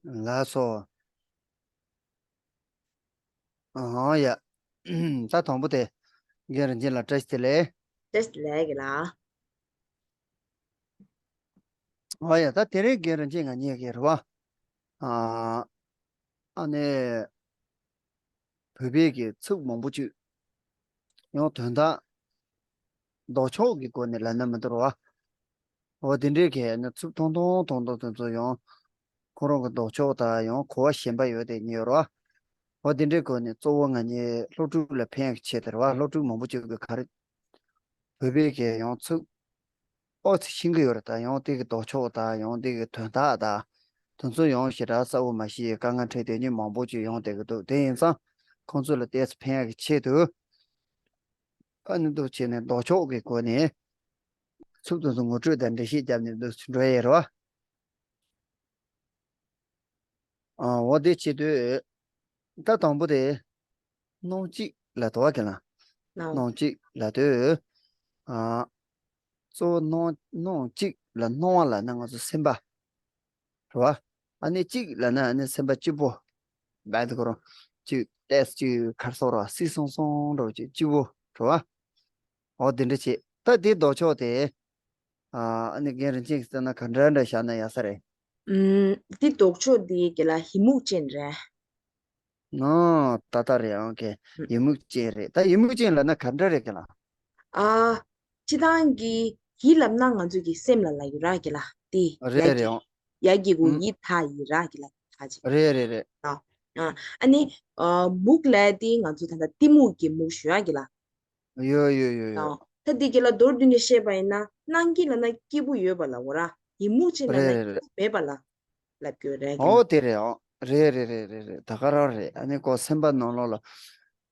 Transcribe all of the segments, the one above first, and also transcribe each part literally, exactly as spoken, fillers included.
ལགས་སོ། ཨང་ཡ། ད་དང་པོ་དེ། རྒན་རིན་ཆེན་ལགས་བཀྲ་ཤིས་བདེ་ལེགས། བཀྲ་ཤིས་བདེ་ལེགས་རྒན་ལགས། ཨང་ཡ། ད་དེ་རིང་རྒན་རིན་ཆེན་ང་གཉིས་ཀྱིས་རེད་བ། ཨ་ཨ་ནི། བོད་པའི་གི་ཚིག་མང་པོ་ཅིག་ཡང་དོན་དག་ལྡོག་ཕྱོགས་ཀྱི་སྒོ་ནས་ལབ་ན་མི་འདུག་རོ། འོ་དེ་འདྲའི་གི་ནི་ཚིག་ཐུང་ཐུང་ཐུང་ཐུང་དེ་ཚོ་ཡང་ཁོ་རང་གི་ལྡོག་ཕྱོགས་དང་ཡང་གོ་བ་གཞན་པ་ཡོད་དེ་ཉོས་རོ། འོ་དེ་འདྲའི་སྒོ་ནས་གཙོ་བོ་ང་གཉིས་སློབ་ཕྲུག་ལ་ཕན་ཡག་ཆེད་དེ་རེད་བ། སློབ་ཕྲུག་མང་པོ་ཅིག་གི་ག་རེ། བོད་པའི་གི་ཡང་ཚིག་ཨོ་ཚིག་ཤེས་ཀྱི་ཡོད་རེད། ད་ཡང་དེ་གི་ལྡོག་ཕྱོགས་དང་ཡང་དེ་གི་དོན་དག་དང་། དེ་ཚོ་ཡང་ཞེ་དྲག་གསལ་བོ་མ་ཤེས་དཀའ་ངལ་འཕྲད་དེ་ཉིན་མང་པོ་ཅིག་ཡོང་བསྡད་ཀྱི་འདུག་དེ་ཡིན་ཙང་ཁོང་ཚོ་ལ་ཏོག་ཙམ་ཕན་ཡག་གི་ཆེད་དུ། ཨ་ནི་འདུག་བྱས་ནས་ལྡོག་ཕྱོགས་ཀྱི་སྒོ་ནས་ཚིག་དེ་ཚོ་ངོ་སྤྲོད་དང་འགྲེལ་བཤད་བརྒྱབ་ནས་འདུག་འགྲོ་ཡས་རེད་བ། ཨ་འོ་དེ་བྱེད་དུས། ད་དང་པོ་དེ། སྣང་གཅིག་ལབ་དོ་བ་གི་ལ། ལའོ། སྣང་གཅིག་ལབ་དུས། ཨ་གཙོ་བོ་སྣང་སྣང་གཅིག་ལ་སྣང་བ་ལབ་ན་ང་ཚོ་སེམས་པ། རེད་བ། ཨ་ནི་གཅིག་ལབ་ན་ཨ་ནི་སེམས་པ་གཅིག་པོ། བས་དེ་ཁོ་རང་གཅིག་ཏེས་གཅིག་གར་སོགས་ར་སིག་སོང་སོང་འགྲོ་གཅིག་གཅིག་པོ། རེད་བ། འོ་དེ་འདྲ་བྱེད། ད་དེ་ལྡོག་ཕྱོགས་དེ། ཨ་ཨ་ནི་རྒན་རིན་ཆེན་གྱིས་བལྟས་ན་ག་འདྲ་འདྲ་བཞག་ན་ཡག་ས་རེད། ཨུམ། འདི་ལྡོག་ཕྱོགས་འདི་གི་ལ་ཡི་མུག་ཅན་རེད། ཨོ་ད་ལྟ་རེད། ཨང་ཀེ། ཨུམ། ཡི་མུག་ཅན་རེད། ད་ཡི་མུག་ཅན་ལབ་ན་ག་འདྲ་རེད་གི་ལ། ཨ། སྤྱི་བཏང་གི་ཡི་ལབ་ན་ང་ཚོ་གི་སེམས་ལ་ལ་ཡི་ར་གི་ལ་དེ། རེད་ཡ་གི། རེད་ཨང་། ཡ་གི་གུ་ཨུམ། ཡི་ད་ཡི་ར་གི་ལ་ད་ཅིག་རེད་རེད་རེད། ཨ། ཨ་ནི། ཨ་མུག་ལ་དེ་ང་ཚོ་ད་ལྟ་གཏི་མུག་གི་མུག་ཞུ་ཡ་གི་ལ། ཡོད་ཡོད་ཡོད་ཡོད། ད་དེ་གི་ལ་མདོར་བསྡུས་ནས་བཤད་པ་ཡིན་ན་སྣང་གི་ལབ་ན་སྐྱིད་པོ་ཡོད་པ་ལ་འོ་ར། ཡི་མུག་ཅན་ལབ་ན་རེད་རེད་རེད། སྐྱིད་པོ་མེད་པ་ལ་ལབ་ཀྱི་ཡོད་རེད་གི་ལ། ཨོ་དེ་རེད་ཨང་། རེད་རེད་རེད་རེད་རེད། ད་ག་རང་རེད། ཨ་ནི་ཀོ་སེམས་པ་ནང་ལོགས་ལ་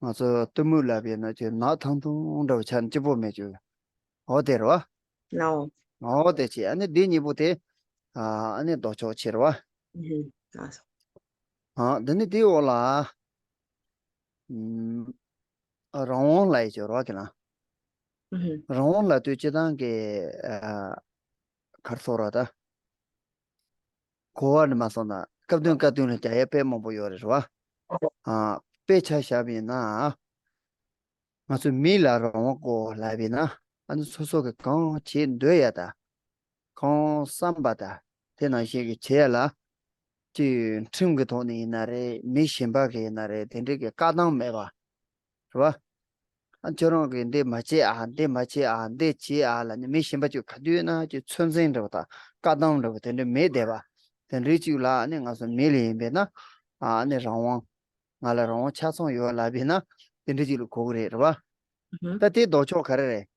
ང་ཚོ་གཏི་མུག་ལབ་ཡོད་ན་ཅིག་ནག་ཐང་ཐུང་འདྲ་བོ་ཆགས་ནས་སྐྱིད་པོ་མེད་ཅིག་ཨོ་དེ་རེད་བ། ལའོ། ཨོ་དེ་ཅི། ཨ་ནི་འདི་གཉིས་པོ་དེ། ཨ་ནི་ལྡོག་ཕྱོགས་ཆེ་རེད་བ། ཨ་འདི་ནི་དེའི་འོག་ལ། ཨུམ། རང་དབང་ལབ་ཡས་ཅིག་ཡོད་རེད་བ་གི་ལ། ཨུ་ཧུ། རང་དབང་ལབ་དུས་སྤྱི་བཏང་གི། ཨ། ག་རེ་ཟེར་དགོས་རེད་ད། གོ་བ་ནས་མ་སོང་ན་སྐབས་དོན་སྐབས་དོན་ལ་རྒྱག་ཡས་དཔེ་མང་པོ་ཡོད་རེད་བ། ཨ། དཔེ་ཆ་བཞག་པ་ཡིན་ན། ང་ཚོ་མི་ལ་རང་དབང་དགོས་ལབ་པ་ཡིན་ན། ཨ་ནི་སོ་སོ་གི་གང་བྱེད་འདོད་ཡ་དང་། གང་བསམ་པ་དང་། དེ་ནང་བཞིན་གྱི་བྱེད་ཡ་ལ། ཅིག་ཁྲིམས་ཀྱི་ཐོག་ནས་ཡིན་ན་རེད། མི་གཞན་པ་གི་ཡིན་ན་རེད། དེ་འདྲའི་གི་བཀག་སྡོམ་མེད་པ། རེད་བ། ཨ་ཁྱོད་རང་གིས་འདི་མ་བྱེད་ཨ། འདི་མ་བྱེད་ཨ། འདི་བྱེད་ཨ་ལབ་ནས་མི་གཞན་པ་ཅིག་ག་དུས་ན་ཅིག་ཚོད་འཛིན་འདྲ་བ་དང་བཀག་སྡོམ་འདྲ་བ་དེ་འདྲ་མེད་བསྡད་པ། དེ་འདྲའི་ཅིག་ལ་ཨ་ནི་ང་ཚོ་མི་ལ་ཡིན་པས་ན། ཨ་ནི་རང་དབང་། ང་ལ་རང་དབང་ཆ་ཚང་ཡོད་ལབ་པས་ན་དེ་འདྲ་ཅིག་ལ་གོ་གི་རེད། རེད་བ། ཨུ་ཧུ། ད་དེ་ལྡོག་ཕྱོགས་ག་རེ་རེད།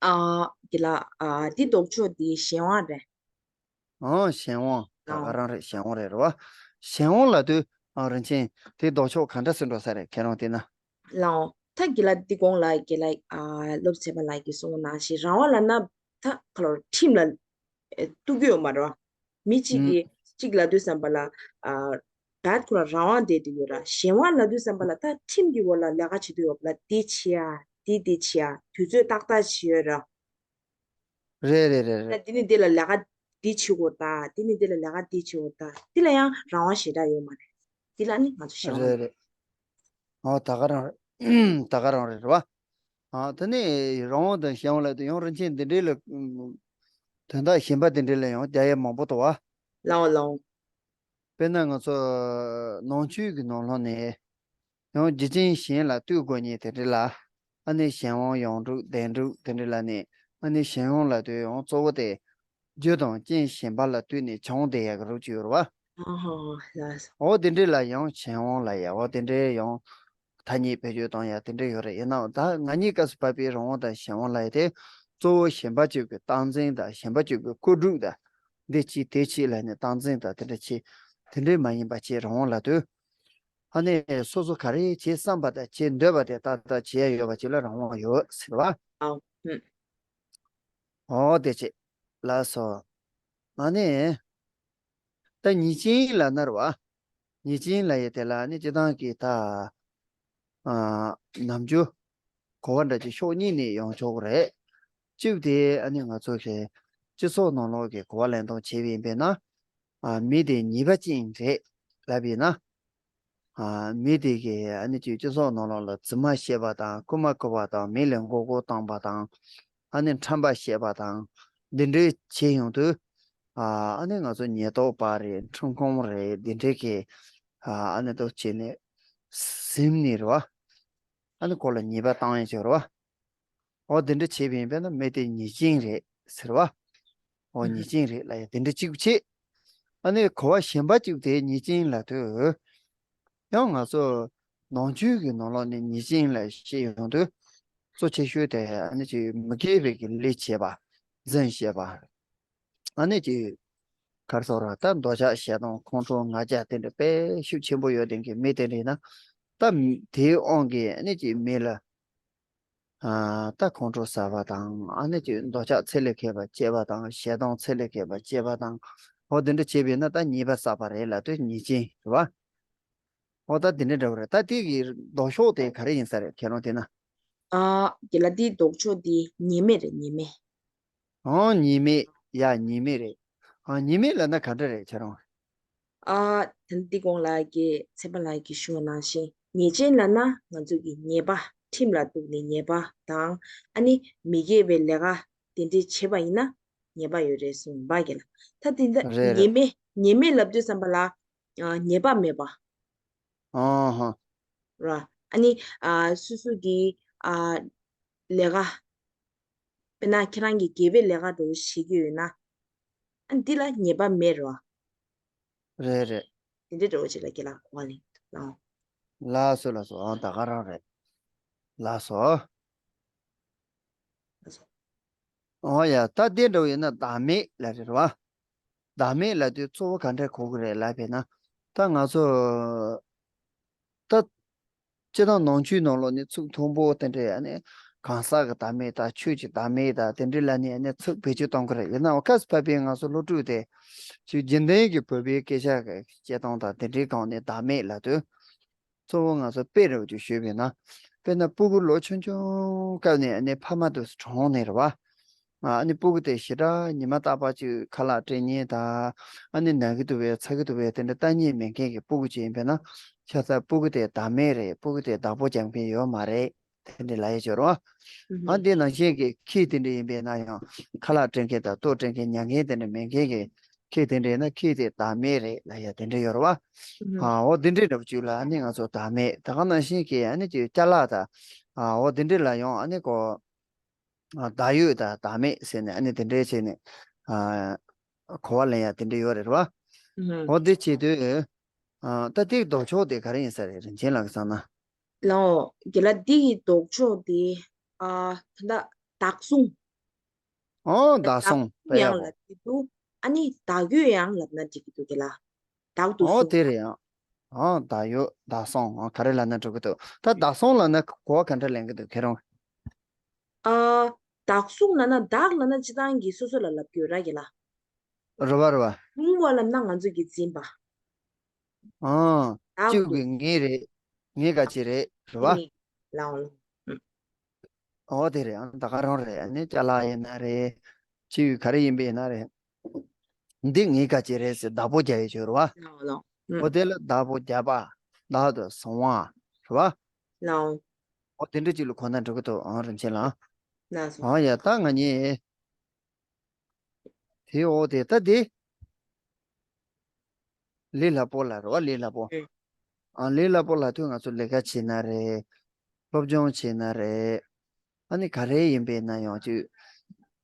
ཨ། དེ་ལ། ཨ། དེ་ལྡོག་ཕྱོགས་དེ་གཞན་དབང་རེད། ཨང་། གཞན་དབང་། ད་ག་ཨང་། རང་རེད། གཞན་དབང་རེད། རེད་བ། གཞན་དབང་ལབ་དུས། ཨང་། རིན་ཆེན། དེ་ལྡོག་ཕྱོགས་ག་འདྲ་སེ་འགྲོ་ས་རེད། ཁྱེད་རང་བལྟས་ན། ལའོ། ད་གི་ལ་འདི་གོང་ལ་གི་ལ། ཨ། སློབ་ཚན་པ་ལགས་ཀྱིས་གསུངས་པ་ནང་བཞིན་རང་དབང་ལབ་ན་ད་ག་ལོར་ཁྲིམས་ལ་ཨེ་གཏུག་གི་ཡོད་མ་རེད་བ། མི་གཅིག་ཨུམ། གིས་གཅིག་ལབ་དུས་ཙམ་པ་ལ། ཨ། ད་ཁོ་ལ་རང་དབང་བསྡད་དུ་ཡོད་ར། གཞན་དབང་ལབ་དུས་ཙམ་པ་ལ་ད་ཁྲིམས་ཀྱི་འོག་ལ་ལས་ཀ་བྱེད་དུ་ཡོད་པ་ལ། འདི་བྱེད་ཡ། འདི་འདི་བྱེད་ཡ། དུས་ཚོད་ཏག་ཏག་བྱེད་ཡོད་ར། རེད་རེད་རེད་རེད། ད་འདི་ནི་འདི་ལ་ལས་ཀ་འདི་བྱེད་དགོས་ད། འདི་ནི་འདི་ལ་ལས་ཀ་འདི་བྱེད་དགོས་ད། འདི་ལ་ཡང་རང་དབང་ཞེ་དྲག་ཡོད་མ་རེད། འདི་ལ་ནི་ང་ཚོ་གཞན་དབང་རེད་རེད། ཨོ་ད་ག་རང་རེད། ད་ག་རང་རེད། རེད་བ། ཨ་དེ་ནི་རང་དབང་དང་གཞན་དབང་ལབ་དུས་ཡང་རིན་ཆེན་འདི་འདྲའི་ལ། དོན་དག་གཞན་པ་འདི་འདྲའི་ལ་ཡང་རྒྱག་ཡས་མང་པོ་འདུག་བ། ལའོ་ལའོ། དཔེར་ན་ང་ཚོ་ནང་ཆོས་ཀྱི་ནང་ལོགས་ནས། ཡང་རྒྱུ་རྐྱེན་གཞན་ལ་ལྟོས་དགོས་ཉེན་དེ་འདྲ་ལ། ཨ་ནི་གཞན་དབང་ཡོངས་གྲུབ་བདེན་གྲུབ་དེ་འདྲ་ལ་ནི། ཨ་ནི་གཞན་དབང་ལབ་དུས་ཡང་གཙོ་བོ་དེ། རྒྱུ་དང་རྐྱེན་གཞན་པ་ལ་ལྟོས་ནས་བྱུང་བསྡད་ཡག་གི་རིགས་ཅིག་ཡོད་རེད་བ། ཨ་ཧ་ལགས་སོ། འོ་དེ་འདྲ་ལ་ཡང་གཞན་དབང་ལབ་ཡ། འོ་དེ་འདྲ་ཡང་ཐ་སྙད་བེད་སྤྱོད་གཏོང་ཡ་དེ་འདྲ་ཡོད་རེད། ཡིན་ནའང་ད་ང་གཉིས་སྐབས་སུ་བབས་པའི་རང་དབང་དང་གཞན་དབང་ལབ་ཡ་དེ། གཙོ་བོ་གཞན་པ་གཅིག་གི་སྟངས་འཛིན་དང་གཞན་པ་གཅིག་གི་བཀོད་སྒྲིག་དང་། འདི་བྱེད་དེ་བྱེད་ལབ་ནས་སྟངས་འཛིན་དང་དེ་འདྲ་བྱེད། དེ་འདྲ་མ་ཡིན་པ་བྱེད་རང་དབང་ལབ་དུས། ཨ་ནི་སོ་སོ་ག་རེ་བྱེད་བསམ་པ་དང་བྱེད་འདོད་པ་དེ་ཏག་ཏག་བྱེད་ཡ་ཡོད་པ་ཅིག་ལ་རང་དབང་ཡོད་ཟེར་བ། ཨ། ཧུམ། འོ་དེ་བྱེད། ལགས་སོ། ཨ་ནི། ད་ཉེས་ཅན་ལབ་ན་རེད་བ། ཉེས་ཅན་ལབ་ཡས་དེ་ལ་ནི་སྤྱི་བཏང་གི་ད། ཨ། ནམ་རྒྱུན་གོ་བ་འདྲ་ཅིག་ཕྱོགས་གཉིས་ནས་ཡོང་ཆོག་གི་རེད། གཅིག་དེ་ཨ་ནི་ང་ཚོ་གི་སྤྱི་ཚོགས་ནང་ལོགས་ཀྱི་གོ་བ་ལེན་སྟངས་བྱས་པ་ཡིན་པས་ན། ཨ་མི་དེ་ཉེས་པ་ཅན་རེད་ལབ་ཡིན་ན། ཨ་མི་དེ་གིས་ཨ་ནི་ཅིག་སྤྱི་ཚོགས་ནང་ལོགས་ལ་རྫུན་མ་བཤད་པ་དང་རྐུ་མ་རྐུ་བ་དང་མི་ལ་མགོ་སྐོར་བཏང་པ་དང་ཨ་ནི་ཁྲམ་པ་བཤད་པ་དང་འདི་འདྲའི་བྱེད་ཡོང་དུས། ཨ་ཨ་ནི་ང་ཚོ་ཉེན་རྟོག་པ་རེད། འཁྲུངས་ཁུངས་རེད། འདི་འདྲའི་གི་ཨ་ཨ་ནི་ཏོག་བྱས་ནས་ཟིན་ནས་རེད་བ། ཨ་ནི་ཁོ་ལ་ཉེས་པ་བཏང་ཡ་ཅིག་རེད་བ། འོ་དེ་འདྲ་བྱས་པ་ཡིན་པས་ན་མི་དེ་ཉེས་ཅན་རེད་ཟེར་བ། འོ་ཉེས་ཅན་རེད་ལབ་ཡ་དེ་འདྲ་གཅིག་བྱས། ཨ་ནི་གོ་བ་གཞན་པ་གཅིག་དེ་ཉེས་ཅན་ལབ་དུས། ཡང་ང་ཚོ་ནང་ཆོས་ཀྱི་ནང་ལོགས་ནས་ཉེས་ཅན་ལབ་བཤད་ཡོང་དུས། གཙོ་ཆེ་ཤོས་དེ་ཨ་ནི་ཅིག་མི་དགེ་བའི་གི་ལས་བྱེད་པ། རྫུན་བཤད་པ། ཨ་ནི་ཅིག་ག་རེ་ཟེར་ར། ད་འདོད་ཆགས་ཞེ་སྡང་ཁོང་ཁྲོ་ང་རྒྱལ་དེ་འདྲ་དཔེ་ཤུགས་ཆེན་པོ་ཡོད་དེ་གི་མི་དེ་འདྲ་ཡིན་ན། ད་དེའི་དབང་གིས་ཨ་ནི་ཅིག་མི་ལ་ཨ་ད་ཁོང་ཁྲོ་ཟ་བ་དང་ཨ་ནི་ཅིག་འདོད་ཆགས་ཚད་ལས་བརྒལ་བ་སྐྱེ་བ་དང་ཞེ་སྡང་ཚད་ལས་བརྒལ་བ་སྐྱེ་བ་དང་། འོ་དེ་འདྲ་བྱས་པས་ན་ད་ཉེས་པ་བསགས་པ་རེད་ལབ་དུས་ཉེས་ཅན་རེད་བ། འོ་ད་དེ་འདྲ་འདྲ་བོ་རེད། ད་དེ་གི་ལྡོག་ཕྱོགས་དེ་ག་རེ་ཡིན་ས་རེད་ཁྱེད་རང་བལྟས་ན། ཨ་རྒན་ལགས་འདིའི་ལྡོག་ཕྱོགས་འདི་ཉེས་དམིགས་རེད། ཉེས་དམིགས། ཨང་། ཉེས་དམིགས། ཡ་ཉེས་དམིགས་རེད། ཨང་། ཉེས་དམིགས་ལབ་ན་ག་འདྲ་རེད་ཁྱེད་རང་། ཨ་ད་འདི་གོང་ལ་གི་ཚེ་དཔག་ལགས་ཀྱིས་ཞུ་བ་ནང་བཞིན་ཉེས་ཅན་ལབ་ན་ང་ཚོ་གི་ཉེས་པ། ཁྲིམས་ལ་གཏུགས་ནས་ཉེས་པ་དང་ཨ་ནི་མི་དགེ་བའི་ལས་ཀ་དེ་འདྲས་བྱས་པ་ཡིན་ན་ཉེས་པ་ཡོད་རེད་གསུངས་པ་རྒན་ལགས། ད་དེ་འདྲ་རེད་རེད། ཉེས་དམིགས། ཉེས་དམིགས་ལབ་དུས་ཙམ་པ་ལ་ཨ་ཉེས་པ་མེད་པ། ཨང་ཧ། ར། ཨ་ནི་ཨ་སོ་སོ་གི་ཨ་ལས་ཀ་དཔེར་ན་ཁྱེད་རང་གི་དགེ་བའི་ལས་ཀ་འདྲ་བོ་བྱེད་ཀྱི་ཡོད་ན། ཨ་འདི་ལ་ཉེས་པ་མེད་རོ། རེད་རེད། དེ་འདྲའི་འདྲ་བོ་ཅིག་ལ་རྒན་ལགས་གོ་བ་ལེན་ཐུབ་ལ། ལགས་སོ་ལགས་སོ། ཨང་། ད་ག་རང་རེད། ལགས་སོ། ལགས་སོ། ཨོ་ཡ། ད་དེ་འདྲ་བོ་ཡིན་ན་བདག་མེད་ལབ་རེད་བ། བདག་མེད་ལབ་དུས་གཙོ་བོ་ག་འདྲ་གོ་གི་རེད་ལབ་པས་ན། ད་ང་ཚོ་ད་སྤྱིར་བཏང་ནང་ཆོས་ནང་ལོགས་ནས་ཚིག་མཐོན་པོ་དེ་འདྲས་ཨ་ནི་གང་ཟག་གི་བདག་མེད་དང་ཆོས་ཀྱི་བདག་མེད་དང་དེ་འདྲས་ལབ་ནས་ཨ་ནི་ཚིག་བེད་སྤྱོད་གཏོང་གི་རེད། ཡིན་ནའང་སྐབས་སུ་བབས་པའི་ང་ཚོ་སློབ་ཕྲུག་དེ་ཅིག་རྒྱུན་ལྡན་གྱི་བོད་པའི་སྐད་ཆ་གི་སྤྱིར་བཏང་དང་དེ་འདྲའི་སྒང་ནས་བདག་མེད་ལབ་དུས། གཙོ་བོ་ང་ཚོ་དཔེ་འདྲ་བོ་ཅིག་ཞུས་པས་ན། དཔེར་ན་སྤུ་གུ་ལོ་ཆུང་ཆུང་སྐབས་ནས་ཨ་ནི་ཕ་མ་དུ་གྲོངས་ནས་རེད་བ། ཨ་ནི་སྤུ་གུ་དེ་ཞེ་དྲག་ཉི་མ་རྟག་པར་ཅིག་ཁ་ལག་སྤྲད་མཁན་དང་། ཨ་ནི་ན་གི་འདུག་པས་ཚ་གི་འདུག་པས་དེ་འདྲ་ལྟ་མཁན་མེད་མཁན་གྱི་སྤུ་གུ་ཅིག་ཡིན་པས་ན། ཆ་ཚང་སྤུ་གུ་དེ་བདག་མེད་རེད། སྤུ་གུ་དེ་བདག་པོ་རྒྱག་མཁན་ཡོད་མ་རེད། དེ་འདྲ་ལབ་ཡས་ཅིག་ཡོད་རེད་བ། ཨ་དེ་ནང་བཞིན་གྱི་ཁྱི་དེ་འདྲ་ཡིན་པས་ན་ཡང་ཁ་ལག་སྤྲད་མཁན་དང་ལྟོ་སྤྲད་མཁན་ཉར་མཁན་དེ་འདྲ་མེད་མཁན་གྱི་ཁྱི་དེ་འདྲ་ཡིན་ན་ཁྱི་དེ་བདག་མེད་རེད་ལབ་ཡ་དེ་འདྲ་ཡོད་རེད་བ། ཨ་འོ་དེ་འདྲའི་འདྲ་བོ་ཅིག་ལ་ཨ་ནི་ང་ཚོ་བདག་མེད། ད་ག་ནང་བཞིན་གྱི་ཨ་ནི་ཅིག་ཅ་ལག་དང་། ཨ་འོ་དེ་འདྲ་ལ་ཡང་ཨ་ནི་ཀོ། ཨ་བདག་ཡོད་དང་བདག་མེད་ཟེར་ནས་ཨ་ནི་དེ་འདྲའི་བྱས་ནས། ཨ་གོ་བ་ལེན་ཡ་དེ་འདྲ་ཡོད་རེད་བ། ཨུ་ཧུ། འོ་དེ་བྱེད་དུས། ཨ་ད་དེའི་ལྡོག་ཕྱོགས་དེ་ག་རེ་ཡིན་ས་རེད། རིན་ཆེན་ལགས་ཀྱིས་བསམ་ན། ལའོ། རྒན་ལགས་འདི་ཡི་ལྡོག་ཕྱོགས་དེ། ཨ་ད་ལྟ་བདག་བསྲུང་། ཨོ་བདག་བདག་བསྲུང་དཔེ་ཡག་ཡང་པོ། ལབ་ཀྱི་འདུག་ཨ་ནི་བདག་ཡོད་ཡང་ལབ་ན་འགྲིག་གི་འདུག་རྒན་ལགས། བདག་ཏུ་ཨོ་བཟུང་། དེ་རེད་ཡང་། ཨོ་བདག་ཡོད་བདག་བསྲུང་། ཨོ་ག་རེ་ལབ་ན་འགྲིག་གི་འདུག་ད་བདག་བསྲུང་ལབ་ན་གོ་བ་ག་འདྲ་ལེན་གི་འདུག་ཁྱེད་རང་། ཨ་བདག་བསྲུང་ལབ་ན་བདག་ལབ་ན་སྤྱིར་བཏང་གི་སོ་སོ་ལ་ལབ་ཀྱི་ཡོད་ར་རྒན་ལགས། རེད་བ་རེད་བ། བསྲུང་བ་ལབ་ན་ང་ཚོ་གི་འཛིན་པ། ཨང་། བདག་གཅིག་ཏུ། གི་ངའི་རེད། ངའི་ག་ཅི་རེད་རེད་བ། ལའོ་ལའོ། ཨོ་དེ་རེད། ཨང་ད་ག་རང་རེད། ཨ་ནི་ཅ་ལག་ཡིན་ན་རེད། ཅི་ཡོད་ག་རེ་ཡིན་པ་ཡིན་ན་རེད། འདི་ངའི་ག་ཅི་རེད་ཟེར་བདག་པོ་རྒྱག་ཡས་ཅིག་ཡོད་རེད་བ། ལའོ་ལའོ། ཨོ་དེ་ལ་བདག་པོ་རྒྱག་པ། བདག་ཏུ་བཟུང་བ། རེད་བ། ལའོ། ཨོ་དེ་འདྲ་ཅིག་ལ་གོ་ན་འགྲིག་གི་འདུག་ཨང་རིན་ཆེན་ལགས། ལགས་སོ། ཨང་ཡ་ད་ང་གཉིས། དེ་འོ་དེ་ད་དེ། ལས་སླ་པོ་ལབ་རེད་བ། ལས་སླ་པོ། ཨེ། ཨ་ལས་སླ་པོ་ལབ་དུས་ང་ཚོ་ལས་ཀ་བྱེད་ན་རེད། སློབ་སྦྱོང་བྱེད་ན་རེད། ཨ་ནི་ག་རེ་ཡིན་པས་ན་ཡང་ཅིག་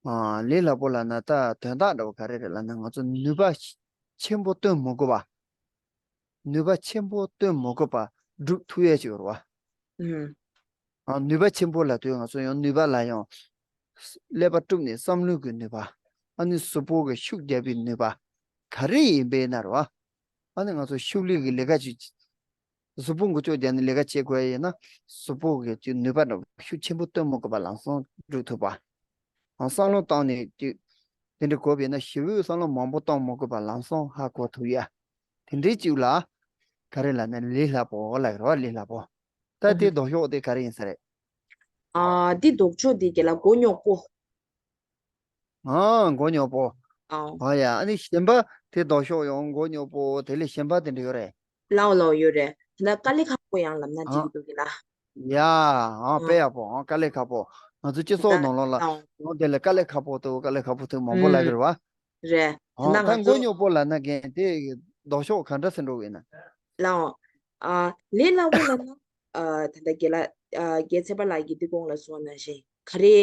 ཨ་ལས་སླ་པོ་ལབ་ན་ད་དོན་དག་འདྲ་བོ་ག་རེ་རེད་ལབ་ན་ང་ཚོ་ནུས་པ་ཆེན་པོ་བཏོན་མི་དགོས་པ། ནུས་པ་ཆེན་པོ་བཏོན་མི་དགོས་པ་སྒྲུབ་ཐུབ་ཡས་ཅིག་ཡོད་རེད་བ། ཨུམ། ཨ་ནུས་པ་ཆེན་པོ་ལབ་དུས་ང་ཚོ་ཡང་ནུས་པ་ལ་ཡང་། ཀླད་པ་དཀྲུགས་ནས་བསམ་བློ་གི་ནུས་པ། ཨ་ནི་གཟུགས་པོ་གི་ཤུགས་རྒྱབ་པའི་ནུས་པ། ག་རེ་ཡིན་པས་ན་རེད་བ། ཨ་ནི་ང་ཚོ་ཤུགས་ལས་ཀྱི་ལས་ཀ་ཅིག་གཟུགས་པོ་འགུལ་སྐྱོད་རྒྱབ་ནས་ལས་ཀ་བྱེད་དགོས་ཡིན་ན། གཟུགས་པོ་གི་ཅིག་ནུས་པ་འདྲ་ཤུགས་ཆེན་པོ་བཏོན་མི་དགོས་པ་ལམ་སང་སྒྲུབ་ཐུབ་པ། ཨ་བསམ་བློ་བཏང་ནས་ཅིག་དེ་འདྲ་དགོས་པས་ན་ཞེ་པོའི་བསམ་བློ་མང་པོ་གཏོང་མི་དགོས་པ་ལམ་སང་ཧ་གོ་ཐུབ་ཡ། དེ་འདྲའི་ཅིག་ལ། ག་རེ་ལབ་ན་ལས་སླ་པོ་ལབ་ཀྱི་རེད་བ། ལས་སླ་པོ། ད་དེ་ལྡོག་ཕྱོགས་དེ་ག་རེ་ཡིན་ས་རེད། ཨ་འདི་ལྡོག་ཕྱོགས་དེ་རྒན་ལགས་མགོ་རྙོག་པོ། ཨ་མགོ་རྙོག་པོ། ཨ་ཡ། ཨ་ནི་གཞན་པ་དེ་ལྡོག་ཕྱོགས་ཡང་མགོ་རྙོག་པོ་དེ་ལས་གཞན་པ་དེ་འདྲ་ཡོད་རེད། ལའོ་ལའོ་ཡོད་རེད། ད་དཀའ་ལས་ཁག་པོ་ཡང་ལབ་ན་འགྲིག་ཨ་གི་འདུག་གི་ལ། ཡ། ཨ་དཔེ་ཡག་པོ། ཨ་དཀའ་ལས་ཁག་པོ། ང་ཚོ་སྤྱི་ཚོགས་ད་ནང་ལོགས་ལ་ལའོ་ཡང་དེ་ལས་དཀའ་ལས་ཁག་པོ་འདུག་དཀའ་ལས་ཁག་པོ་འདུག་མང་པོ་ལབ་ཀྱི་རེད་བ། རེད། ད་ཨ་ན་ད་ང་མགོ་ཚོ་རྙོག་པོ་ལབ་ན་གན་དེ་ལྡོག་ཕྱོགས་ག་འདྲ་ཟེར་འགྲོ་གི་ཡིན་ན། ལའོ། ཨ་ལས་སླ་བོ་ལབ་ན། ཨ་ད་ལྟ་རྒན་ལགས། ཨ་རྒན་ཚེ་དཔག་ལགས་ཀྱིས་འདི་གོང་ལ་གསུངས་པ་ནང་བཞིན་ག་རེ།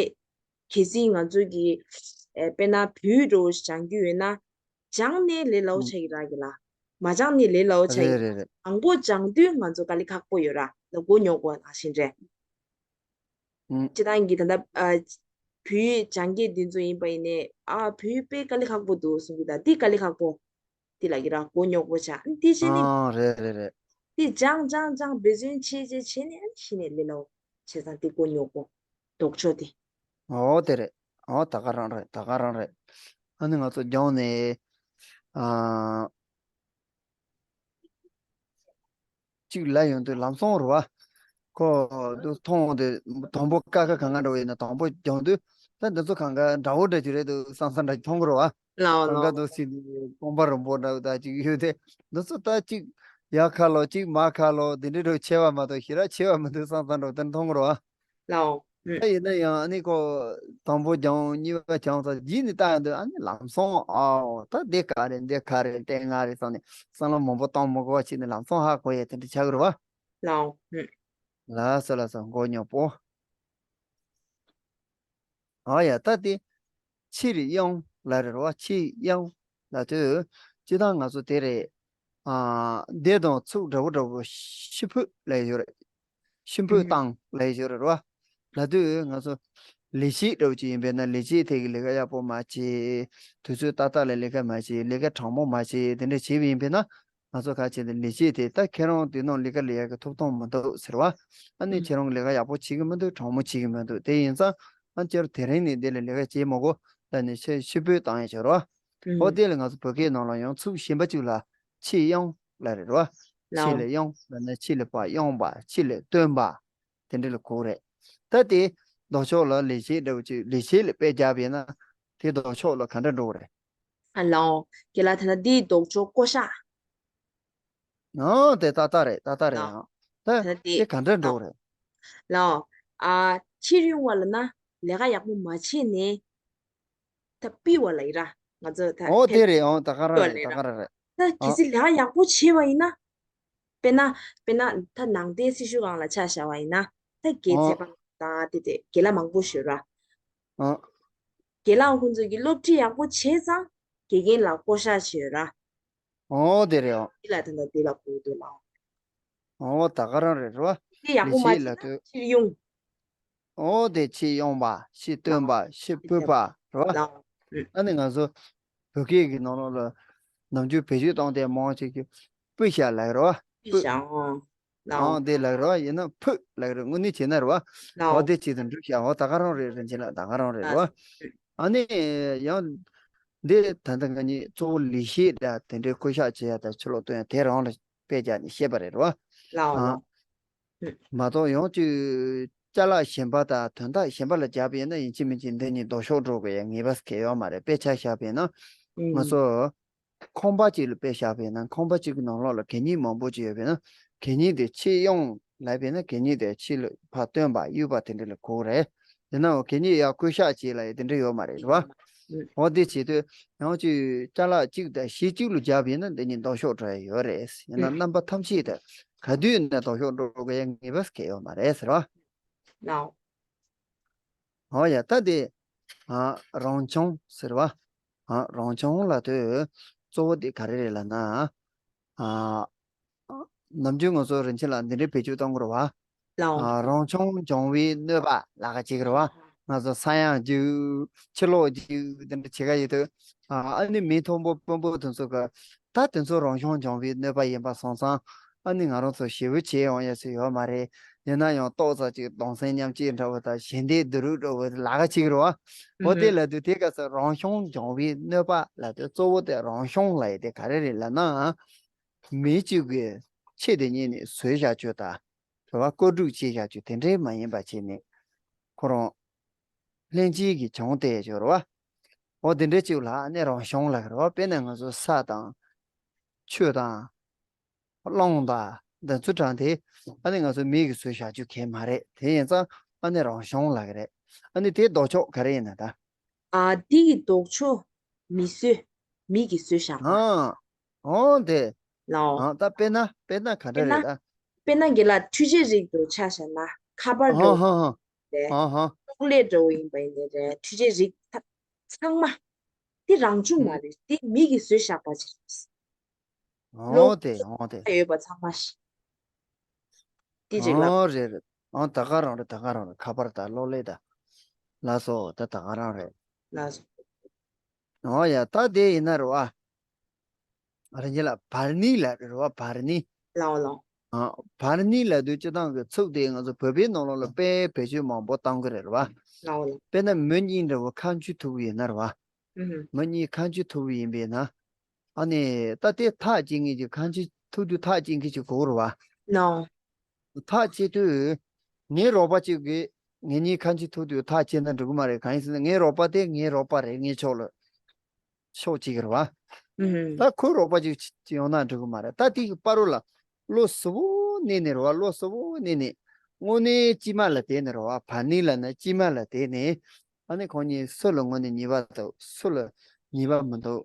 གལ་སྲིད་ང་ཚོ་གི་ཨེ་དཔེར་ན་བོད་འགྲོ་སྦྱང་རྒྱུ་ཡོད་ན། སྦྱངས་ནས་ལས་སླ་བོ་ཆགས་ཀྱི་རག་གི་ལ། མ་སྦྱངས་ནས་ལས་སླ་བོ་ཆགས་ཀྱི་རེད་རེད་རེད། མང་པོ་སྦྱང་དུས་ང་ཚོ་དཀའ་ལས་ཁག་པོ་ཡོད་ར་ལ་མགོ་རྙོག་པོ་ནང་བཞིན་རེད། ཨུ། སྤྱིར་བཏང་གི་ད་ལྟ་ཨ་བོད་སྦྱང་མཁན་འདི་ཚོ་ཡིན་པ་ཡིན་ནའི་ཨ་བོད་དཔེ་དཀའ་ལས་ཁག་པོ་འདུག་གསུང་གི། ད་འདི་དཀའ་ལས་ཁག་པོ་འདི་ལ་གི་ར་མགོ་རྙོག་པོ་ཆགས། ཨ་དེ་བྱས་ནས་ཨ་རེད་རེད་རེད། འདི་སྦྱང་སྦྱང་སྦྱང་འབད་བརྩོན་བྱས་བྱས་བྱས་ནས་ཨ་ནི་གཞི་ནས་ལས་སླ་བོ་བྱས་ཙང་འདི་མགོ་རྙོག་པོ་ལྡོག་ཕྱོགས་དེ། ཨོ་དེ་རེད། ཨོ་ད་ག་རང་རེད། ད་ག་རང་རེད། ཨ་ནི་ང་ཚོ་སྦྱངས་ནས་ཨ། གཅིག་ལ་ཡོང་དུས་ལམ་སང་རེད་བ། ཁོ་དུ་མཐོང་དུས་དང་པོ་ཀ་ཁ་གང་ག་འགྲོ་བ་ཡིན་ན། དང་པོ་སྦྱང་དུས་ད་འདི་ཚོ་གང་ག་འདྲ་བོ་འདྲ་ཅིག་རེད་འདུག་བསམ་བསམ་འདྲ་ཅིག་མཐོང་གི་རེད་བ། ལའོ་གང་ག་ལའོ། དུ་སྲིད་དུ་སྟོང་པ་རིན་པོ་འདྲ་བོ་ད་ཅིག་ཡོད་དེ། འདི་ཚོ་ད་ཅིག་ཡ་ཁ་ལོ་གཅིག་མ་ཁ་ལོ་འདི་འདྲའི་འགྲོ་ཆེ་བ་མ་གཏོགས་ཞེ་དྲག་ཆེ་བ་མི་འདུག་བསམ་བསམ་འདྲ་བོ་དེ་མཐོང་གི་རེད་བ། ལའོ། ཨུ། ད་ཡིན་ན་ཡང་ཨ་ནི་ཁོ་དང་པོ་སྦྱང་། གཉིས་པ་སྦྱང་ཚར་རྗེས་ནས་ལྟ་ཡོང་དུས་ཨ་ནི་ལམ་སང་ཨའོ་ད་འདི་ག་རེད་འདི་ག་རེད་འདི་ང་རེད་བསམ་ནས་བསམ་བློ་མང་པོ་གཏོང་མི་དགོས་པ་བྱས་ནས་ལམ་སང་ཧ་གོ་ཡས་དེ་འདྲ་ཆགས་ཀྱི་རེད་བ། ལའོ། ཨུ། ལགས་སོ་ལགས་སོ། མགོ་རྙོག་པོ། ཨ་ཡ་ད་དེ་ཕྱིར་དབྱུང་ལབ་རེད་བ། ཕྱིར་དབྱུང་ལབ་དུས་སྤྱིར་བཏང་ང་ཚོ་དེ་རེད། ཨ་འདེད་དང་ཚུགས་འདྲ་བོ་འདྲ་བོ་ཤི་འཕོས་ལབ་ཡོད་རེད། ཤི་འཕོས་བཏང་ལབ་ཡོད་རེད་བ། ལབ་དུས་ང་ཚོ་ལས་བྱེད་འདྲ་བོ་ཅིག་ཡིན་པས་ན་ལས་བྱེད་དེ་གི་ལས་ཀ་ཡག་པོ་མ་བྱས། དུས་ཚོད་ཏག་ཏག་ལ་ལས་ཀ་མ་བྱས། ལས་ཀ་དྲང་མོ་མ་བྱས། དེ་འདྲ་བྱས་པ་ཡིན་པས་ན། ང་ཚོ་ག་བྱས་ཏེ་ལས་བྱེད་དེ་ད་ཁྱེད་རང་དེ་ནང་ལས་ཀ་ལས་ཡག་གི་ཐོབ་ཐང་མི་འདུག་ཟེར་བ། ཨ་ནི་ཁྱེད་རང་གི་ལས་ཀ་ཡག་པོ་བྱེད་ཀྱི་མི་འདུག་དྲང་མོ་བྱེད་ཀྱི་མི་འདུག་དེ་ཡིན་ཙང་ཨ་ཁྱེད་རང་དེ་རིང་ནས་འདི་ལ་ལས་ཀ་བྱེད་མི་དགོས་ལབ་ནས་ཕྱིར་ཕྱིར་འབུད་བཏང་ཡ་ཆོག་རོ། ཨོ་དེ་ལ་ང་ཚོ་བོད་སྐད་ནང་ལ་ཡང་ཚུགས་གཞན་པ་གཅིག་ལ་ཕྱིར་དབྱུང་ལབ་རེད་རོ། ཕྱིར་ལ་དབྱུང་ལབ་ན་ཕྱིར་ལ་ཕར་དབྱུང་བ། ཕྱིར་ལ་བཏོན་པ། དེ་འདྲ་ལ་གོ་རེད། ད་དེ་ལྡོག་ཕྱོགས་ལ་ལས་བྱེད་འདྲ་བོ་ཅིག་ལས་བྱེད་ལ་དཔེ་བརྒྱབ་ཡིན་ན་དེ་ལྡོག་ཕྱོགས་ལ་ག་འདྲ་འགྲོ་གི་རེད། ཨ་ལའོ། རྒན་ལགས་ད་ལྟ་འདིའི་ལྡོག་ཕྱོགས་བསྐོ་བཞག་ཨོ་དེ་ཏག་ཏག་རེད། ཏག་ཏག་རེད། ལའོ། ཨང་ད་ད་ལྟ་དེ་དེ་ག་འདྲ་འགྲོ་གི་རེད། ལའོ། ཨ་ཕྱིར་དབྱུང་བ་ལབ་ན་ལས་ཀ་ཡག་པོ་མ་བྱས་ནས་ད་ཕུད་པ་ལ་ཡིན་ར། ང་ཚོ་ད་ཨོ་ཕེབས་དེ་རེད། ཨོ་ད་ག་རང་ཕུད་པ་རེད། ལ་ཡིན་ད་ར། ག་རང་རེད། ད་གལ་ཨོ་སྲིད་ལས་ཀ་ཡག་པོ་བྱས་པ་ཡིན་ན། དཔེར་ན་དཔེར་ན་ད་ནང་བསྟན་སྲི་ཞུ་སྒང་ལ་ཆ་བཞག་པ་ཡིན་ན། ད་རྒན་ཚེ་ཨོ་དཔག་དང་དེ་དེ་རྒན་ལགས་མང་པོ་ཞིག་ཡོད་ར། ཨོ་རྒན་ལགས་ཁོང་ཚོ་གིས་སློབ་ཁྲིད་ཡག་པོ་བྱས་ཙང་དགེ་རྒན་ལ་བསྐོ་བཞག་བྱས་ཡོད་ར། ཨོ་དེ་རེད། ཨོ་འདི་ལ་ད་ལྟ་འདི་ལ་གོ་འདུག་ལ། ཨོ་ད་ག་རང་རེད་རོ། འདི་ཡག་པོ་མ་ལས་བྱེད་ལ་བྱས་ན་ལྟོས། ཕྱིར་དབྱུང་། ཨོ་དེ་ཕྱིར་དབྱུང་བ། ཕྱིར་བཏོན་པ། ཕྱིར་ཕུད་པ་རོ། ལ། ཨ་ནི་ང་ཚོ་བོད་སྐད་ཀྱི་ནང་ལོགས་ལ་ནམ་རྒྱུན་བེད་སྤྱོད་གཏོང་དེ་མང་ཆེ་གི་ཕུད་བཞག་ལ་རོ། ཕུད་ཕུད་བཞག་ཨང་། ལའོ། ཨང་དེ་ལ་རོ། ཡིན་ན་ཕུད་ལ་རོ། དངོས་གནས་བྱས་ན་རོ། ལའོ། ཨོ་དེ་ཆེད་དུ་འགྲུབ་བཞག་ཨོ་ད་ག་རང་རེད། རིན་ཆེན་ལགས་ད་ག་རང་རེད་རོ། ཨ་ནི་ཡང་འདི་ད་ལྟ་ང་གཉིས་གཙོ་བོ་ལས་བྱེད་ད་དེ་འདྲའི་བསྐོ་བཞག་བྱེད་ཡ་ད་ཕྱི་ལོགས་སྟོན་ཡ་དེ་རང་ལ་དཔེ་བརྒྱབ་ནས་བཤད་པ་རེད་རོ། ལའོ་ཨ། ལའོ། མ་གཏོགས་ཡང་ཅིག་ཅ་ལག་གཞན་པ་དང་དོན་དག་གཞན་པ་ལ་རྒྱབ་ཡིན་ན་ཡིན་གཅིག་མིན་གཅིག་འདི་གཉིས་ལྡོག་ཕྱོགས་འགྲོ་དགོས་ཡ་ངེས་པ་གལ་ཡོད་མ་རེད། དཔེ་ཆ་བཞག་པ་ཡིན་ན་ང་ཚོ་ཁང་པ་གཅིག་ལ་དཔེ་བཞག་པ་ཡིན་ན་ཁང་པ་གཅིག་གི་ནང་ལོགས་ལ་གད་སྙིགས་མང་པོ་ཅིག་ཡོད་པ་ཡིན་ན་གད་སྙིགས་དེ་ཕྱིར་དབྱུང་ལབ་པ་ཡིན་ན་གད་སྙིགས་དེ་ཕྱི་ལ་ཕར་བཏོན་པ་གཡུག་པ་དེ་འདྲ་ལ་གོ་གི་རེད། ཡིན་ནའང་གད་སྙིགས་ཡར་བསྐོ་བཞག་བྱེད་ལ་ཡ་དེ་འདྲ་ཡོད་མ་རེད་རེད་བ། འོ་དེ་བྱེད་དུས་ཡང་ཅིག་ཅ་ལག་གཅིག་དང་གཞི་གཅིག་ལ་རྒྱབ་ཡིན་ན་འདི་གཉིས་ལྡོག་ཕྱོགས་འགྲོ་ཡ་ཡོད་རེད། ཡིན་ན་རྣམ་པ་ཐམས་ཅད་དུ་ག་དུས་ཡིན་ན་ལྡོག་ཕྱོགས་འགྲོ་དགོས་ཡ་ངེས་པ་གལ་ཡོད་མ་རེད་ཟེར་བ། ལའོ། འོ་ཡ་ད་དེ་ཨ་རང་བྱུང་ཟེར་བ། ཨ་རང་བྱུང་ལབ་དུས་གཙོ་བོ་དེ་ག་རེ་རེད་ལབ་ན། ཨ་ནམ་རྒྱུན་ང་ཚོ་རིན་ཆེན་ལགས་འདི་འདྲའི་བེད་སྤྱོད་གཏོང་གི་རེད་བ། ལའོ། ཨ་རང་བྱུང་འབྱུང་བའི་གནོད་པ་ལབ་ཀ་བྱེད་ཀྱི་རེད་བ། ང་ཚོ་ས་ཡང་རྒྱུག་ཕྱི་ལོགས་རྒྱུག་འདི་འདྲ་བྱེད་ཀ་ཡོད་དུས། ཨ་ཨ་ནི་མི་མཐོན་པོ་དཔོན་པོ་དེ་ཚོ་གི་ད་དེ་ཚོ་རང་བྱུང་འབྱུང་བའི་གནོད་པ་ཡིན་པ་སོང་ཙང་ཨ་ནི་ང་རང་ཚོ་ཞེ་པོ་བྱེད་ཡོང་ཡ་ཚོད་ཡོད་མ་རེད། ཡིན་ན་ཡང་ཏོག་ཙམ་ཅིག་གདུང་སེམས་མཉམ་སྐྱེད་འདྲ་བོ་དང་ཞི་བདེ་བསྡུ་རུབ་འདྲ་བོ་ལབ་ཀ་བྱེད་ཀྱི་རེད་བ། འོ་དེ་ལབ་དུས་དེ་ག་ཚོད་རང་བྱུང་འབྱུང་བའི་གནོད་པ་ལབ་དུས་གཙོ་བོ་དེ་རང་བྱུང་ལབ་ཡ་དེ་ག་རེ་རེད་ལབ་ན། མི་གཅིག་གིས་ཆེད་དུ་གཉེར་ནས་བཟོས་བཞག་རྒྱུ་དང་། རེད་བ། བཀོད་སྒྲིག་བྱས་བཞག་རྒྱུ་དེ་འདྲའི་མ་ཡིན་པ་བྱས་ནས་ཁོ་རང་ལྷན་སྐྱེས་ཀྱིས་བྱུང་སྟེ་ཡོད་རེད་བ། འོ་དེ་འདྲའི་ཅིག་ལ་ཨ་ནི་རང་བྱུང་ལབ་ཀྱི་རེད་བ། དཔེར་ན་ང་ཚོ་ས་དང་། ཆུ་དང་། རླུང་དང་། འདི་ཚོ་དྲངས་ཏེ། ཨ་ནི་ང་ཚོ་མི་གིས་བཟོས་བཞག་རྒྱུ་གང་མ་རེད། དེ་ཡིན་ཙང་ཨ་ནི་རང་བྱུང་ལབ་ཀྱི་རེད། ཨ་ནི་དེའི་ལྡོག་ཕྱོགས་ག་རེ་ཡིན་ན་ད། ཨ། འདི་གི་ལྡོག་ཕྱོགས་མི་བཟོས། མི་གིས་བཟོས་བཞག་པ། ཨ། འོ་དེ། ལའོ། ཨ། ད་དཔེར་ན་དཔེར་ན་ག་འདྲ་དཔེར་ན། རེད་ད། དཔེར་ན་རྒན་ལགས་འཕྲུལ་ཆས་རིགས་དེ་ཆ་བཞག་ན། ཁ་པར་འདྲ་བོ་ཨ་ཧ་ཧ། རེད། ཨ་ཧ། ཅོག་ལེ་འདྲ་བོ་ཡིན་པ་ཡིན་ནའི་རེད། འཕྲུལ་ཆས་རིགས་ད་ཚང་མ་དེ་རང་བྱུང་མ་ཨུམ། རེད། དེ་མི་གིས་བཟོས་བཞག་པ་ཅིག་རེད། ལོ། འོ་དེ་འོ་དེ། ཡོད་པ་ཚང་མ་ཞིག་དེ་རེད་ལ། འོ་རེད་རེད། འོ་ད་ག་རང་རེད། ད་ག་རང་རེད། ཁ་པར་དང་གློག་ཀླད་དང་། ལགས་སོ། ད་ད་ག་རང་རེད། ལགས་སོ། འོ་ཡ། ད་དེ་ཡིན་ན་རེད་བ། རེད་ལ། བར་གནས་ལ་རེད་བ། བར་གནས། ལའོ་ལའོ། ཨ། བར་གནས་ལབ་དུས་སྤྱིར་བཏང་གི་ཚིག་དེ་ང་ཚོ་བོད་པའི་ནང་ལོགས་ལ་དཔེ་བེད་སྤྱོད་མང་པོ་གཏོང་གི་རེད་བ། ལའོ་ལའོ། དཔེར་ན་མི་གཉིས་འདྲ་བོ་ཁ་མཆུ་ཐུག་པ་ཡིན་ན་རེད་བ། ཨུ་ཧུ། མི་གཉིས་ཁ་མཆུ་ཐུག་པ་ཡིན་པས་ན། ཨ་ནི་ད་དེ་ཐག་བཅད་མཁན་གྱི། ཁ་མཆུ་ཐུག་དུས་ཐག་བཅད་མཁན་གྱི་གོ་རེད་བ། ལའོ། ཐག་བཅད་དུས། ངའི་རོགས་པ་གཅིག་གིས་ངེད་གཉིས་ཁ་མཆུ་ཐུག་དུས་ཐག་བཅད་ན་འགྲིག་གི་མ་རེད། གང་ཡིན་ཟེར་ན་ངའི་རོགས་པ་དེ་ངའི་རོགས་པ་རེད། ངའི་ཕྱོགས་ལ། ཕྱོགས་གཅིག་རེད་བ། ཨུ་ཧུ། ད་ཁོའི་རོགས་པ་གཅིག་ཡོང་ན་འགྲིག་གི་མ་རེད། ད་དེ་གི་བར་རོ་ལ་བློ་གཟུ་བོ་གནས་ནས་རེད་བ། བློ་གཟུ་བོ་གནས་ནས། དངོས་གནས་དཀྱུས་མ་ལ་བལྟས་ནས་རེད་བ། བར་གནས་ལབ་ན་དཀྱུས་མ་ལ་བལྟས་ནས། ཨ་ནི་ཁོ་གཉིས་སུ་ལ་དངོས་གནས་ཉེས་པ་འདུག་སུ་ལ་ཉེས་པ་མི་འདུག་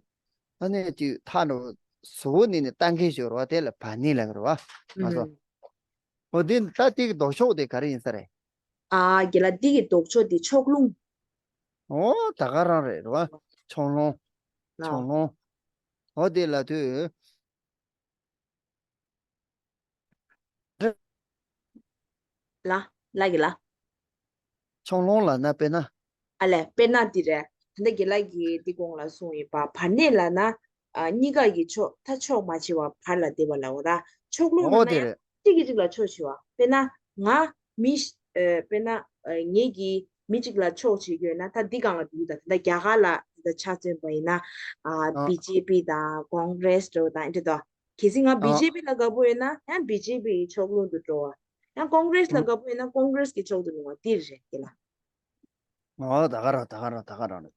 ཨ་ནི་ཅིག་ཐག་འདྲ་བོ་གཟུ་བོ་གནས་ནས་ལྟ་མཁན་ཞིག་རེད་བ། དེ་ལ་བར་གནས་ལབ་ཀྱི་རེད་བ། ང་ཚོ། ཨུ་ཧུ། འོ་དེ་ད་དེ་གི་ལྡོག་ཕྱོགས་དེ་ག་རེ་ཡིན་ས་རེད། ཨ། རྒན་ལགས། འདི་གི་ལྡོག་ཕྱོགས་འདི་ཕྱོགས་ལྷུང་། ཨོ་ད་ག་རང་རེད་རེད་བ། ཕྱོགས་ལྷུང་། ལའོ། ཕྱོགས་ལྷུང་། ཨོ་དེ་ལབ་དུས། ལ། ལ་གི་ལ། ཕྱོགས་ལྷུང་ལབ་ན་དཔེར་ན། ཨ་ལས། དཔེར་ན་འདི་རེད། ད་ལྟ་རྒན་ལགས་ཀྱིས་འདི་གོང་ལ་གསུངས་ཡོད་པ། བར་གནས་ལབ་ན། ཨ། གཉིས་ཀ་གི་ཕྱོགས། ད་ཕྱོགས་མ་ཕྱེ་བར་བར་ལ་བསྡད་པ་ལབ་པ་ར། ཕྱོགས་ལྷུང་ལབ་ཨོ་ན་དེ་ཡང་རེད། གཅིག་གིས་གཅིག་ལ་ཕྱོགས་ཕྱེ་བ། དཔེར་ན་ང་མི། ཨ། དཔེར་ན། ཨ། ངེད་ཀྱིས་མི་གཅིག་ལ་ཕྱོགས་ཕྱེ་རྒྱུ་ཡོད་ན། ད་འདི་སྒང་ལ་འདུག་ད་ད་ལྟ་རྒྱ་གར་ལ་ད་ལྟ་ཆ་མཚོན་པ་ཡིན་ན། ཨ། ཨ། བི་ཇེ་པི་དང་ཀོང་གྷི་རེ་སི་འདྲ་བོ་དང་འདི་འདྲ་དང་། གལ་སྲིད་ང་བི་ཨ། ཇེ་པི་ལ་དགའ་པོ་ཡོད་ན་ཡང་བི་ཇེ་པི་ཡི་ཕྱོགས་ལྷུང་དུ་འགྲོ་བ། ཡང་ཀོང་གྷི་རེ་སི་ལ་དགའ་པོ་ཡོད་ན་ཀོང་གྷི་རེ་སི་གི་ཕྱོགས་སུ་ལྷུང་བ་འདི་རེད་དེ་ལ། ཨོ་ད་ག་རང་ད་ག་རང་ད་ག་རང་རེད།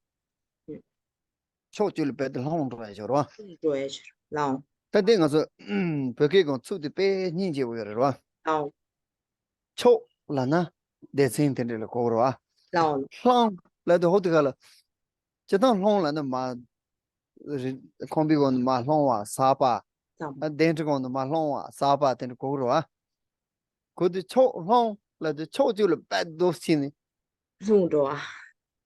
ཕྱོགས་གཅིག་ལ་རྦད་དེ་ལྷུང་འགྲོ་ཡ་ཞོར་བ། ལྷུང་འགྲོ་ཡ་ཞོར་ལའོ། ད་འདི་ང་ཚོ་བོད་སྐད་སྒང་ཚིག་དེ་དཔེ་སྙིང་རྗེ་པོ་ཡོད་རེད་བ། ལའོ། ཕྱོགས་ལབ་ན་སྡེ་ཚན་དེ་འདྲ་ལ་གོ་རེད་བ། ལའོ། ལྷུང་ལབ་དུས་ཧོ་དེ་ག་ལ། སྤྱིར་བཏང་ལྷུང་ལབ་ན་མར། རི། ཁང་པའི་སྒང་ནས་མར་ལྷུང་བ། ཟགས་པ། ལའོ། གདན་ཁྲི་སྒང་ནས་མར་ལྷུང་བ། ཟགས་པ་དེ་འདྲ་གོ་གི་རེད་བ། གོ་དུས་ཕྱོགས་ལྷུང་ལབ་དུས་ཕྱོགས་གཅིག་ལ་རྦད་དེ་ཕྱིན་ནས། ལྷུང་འགྲོ་བ།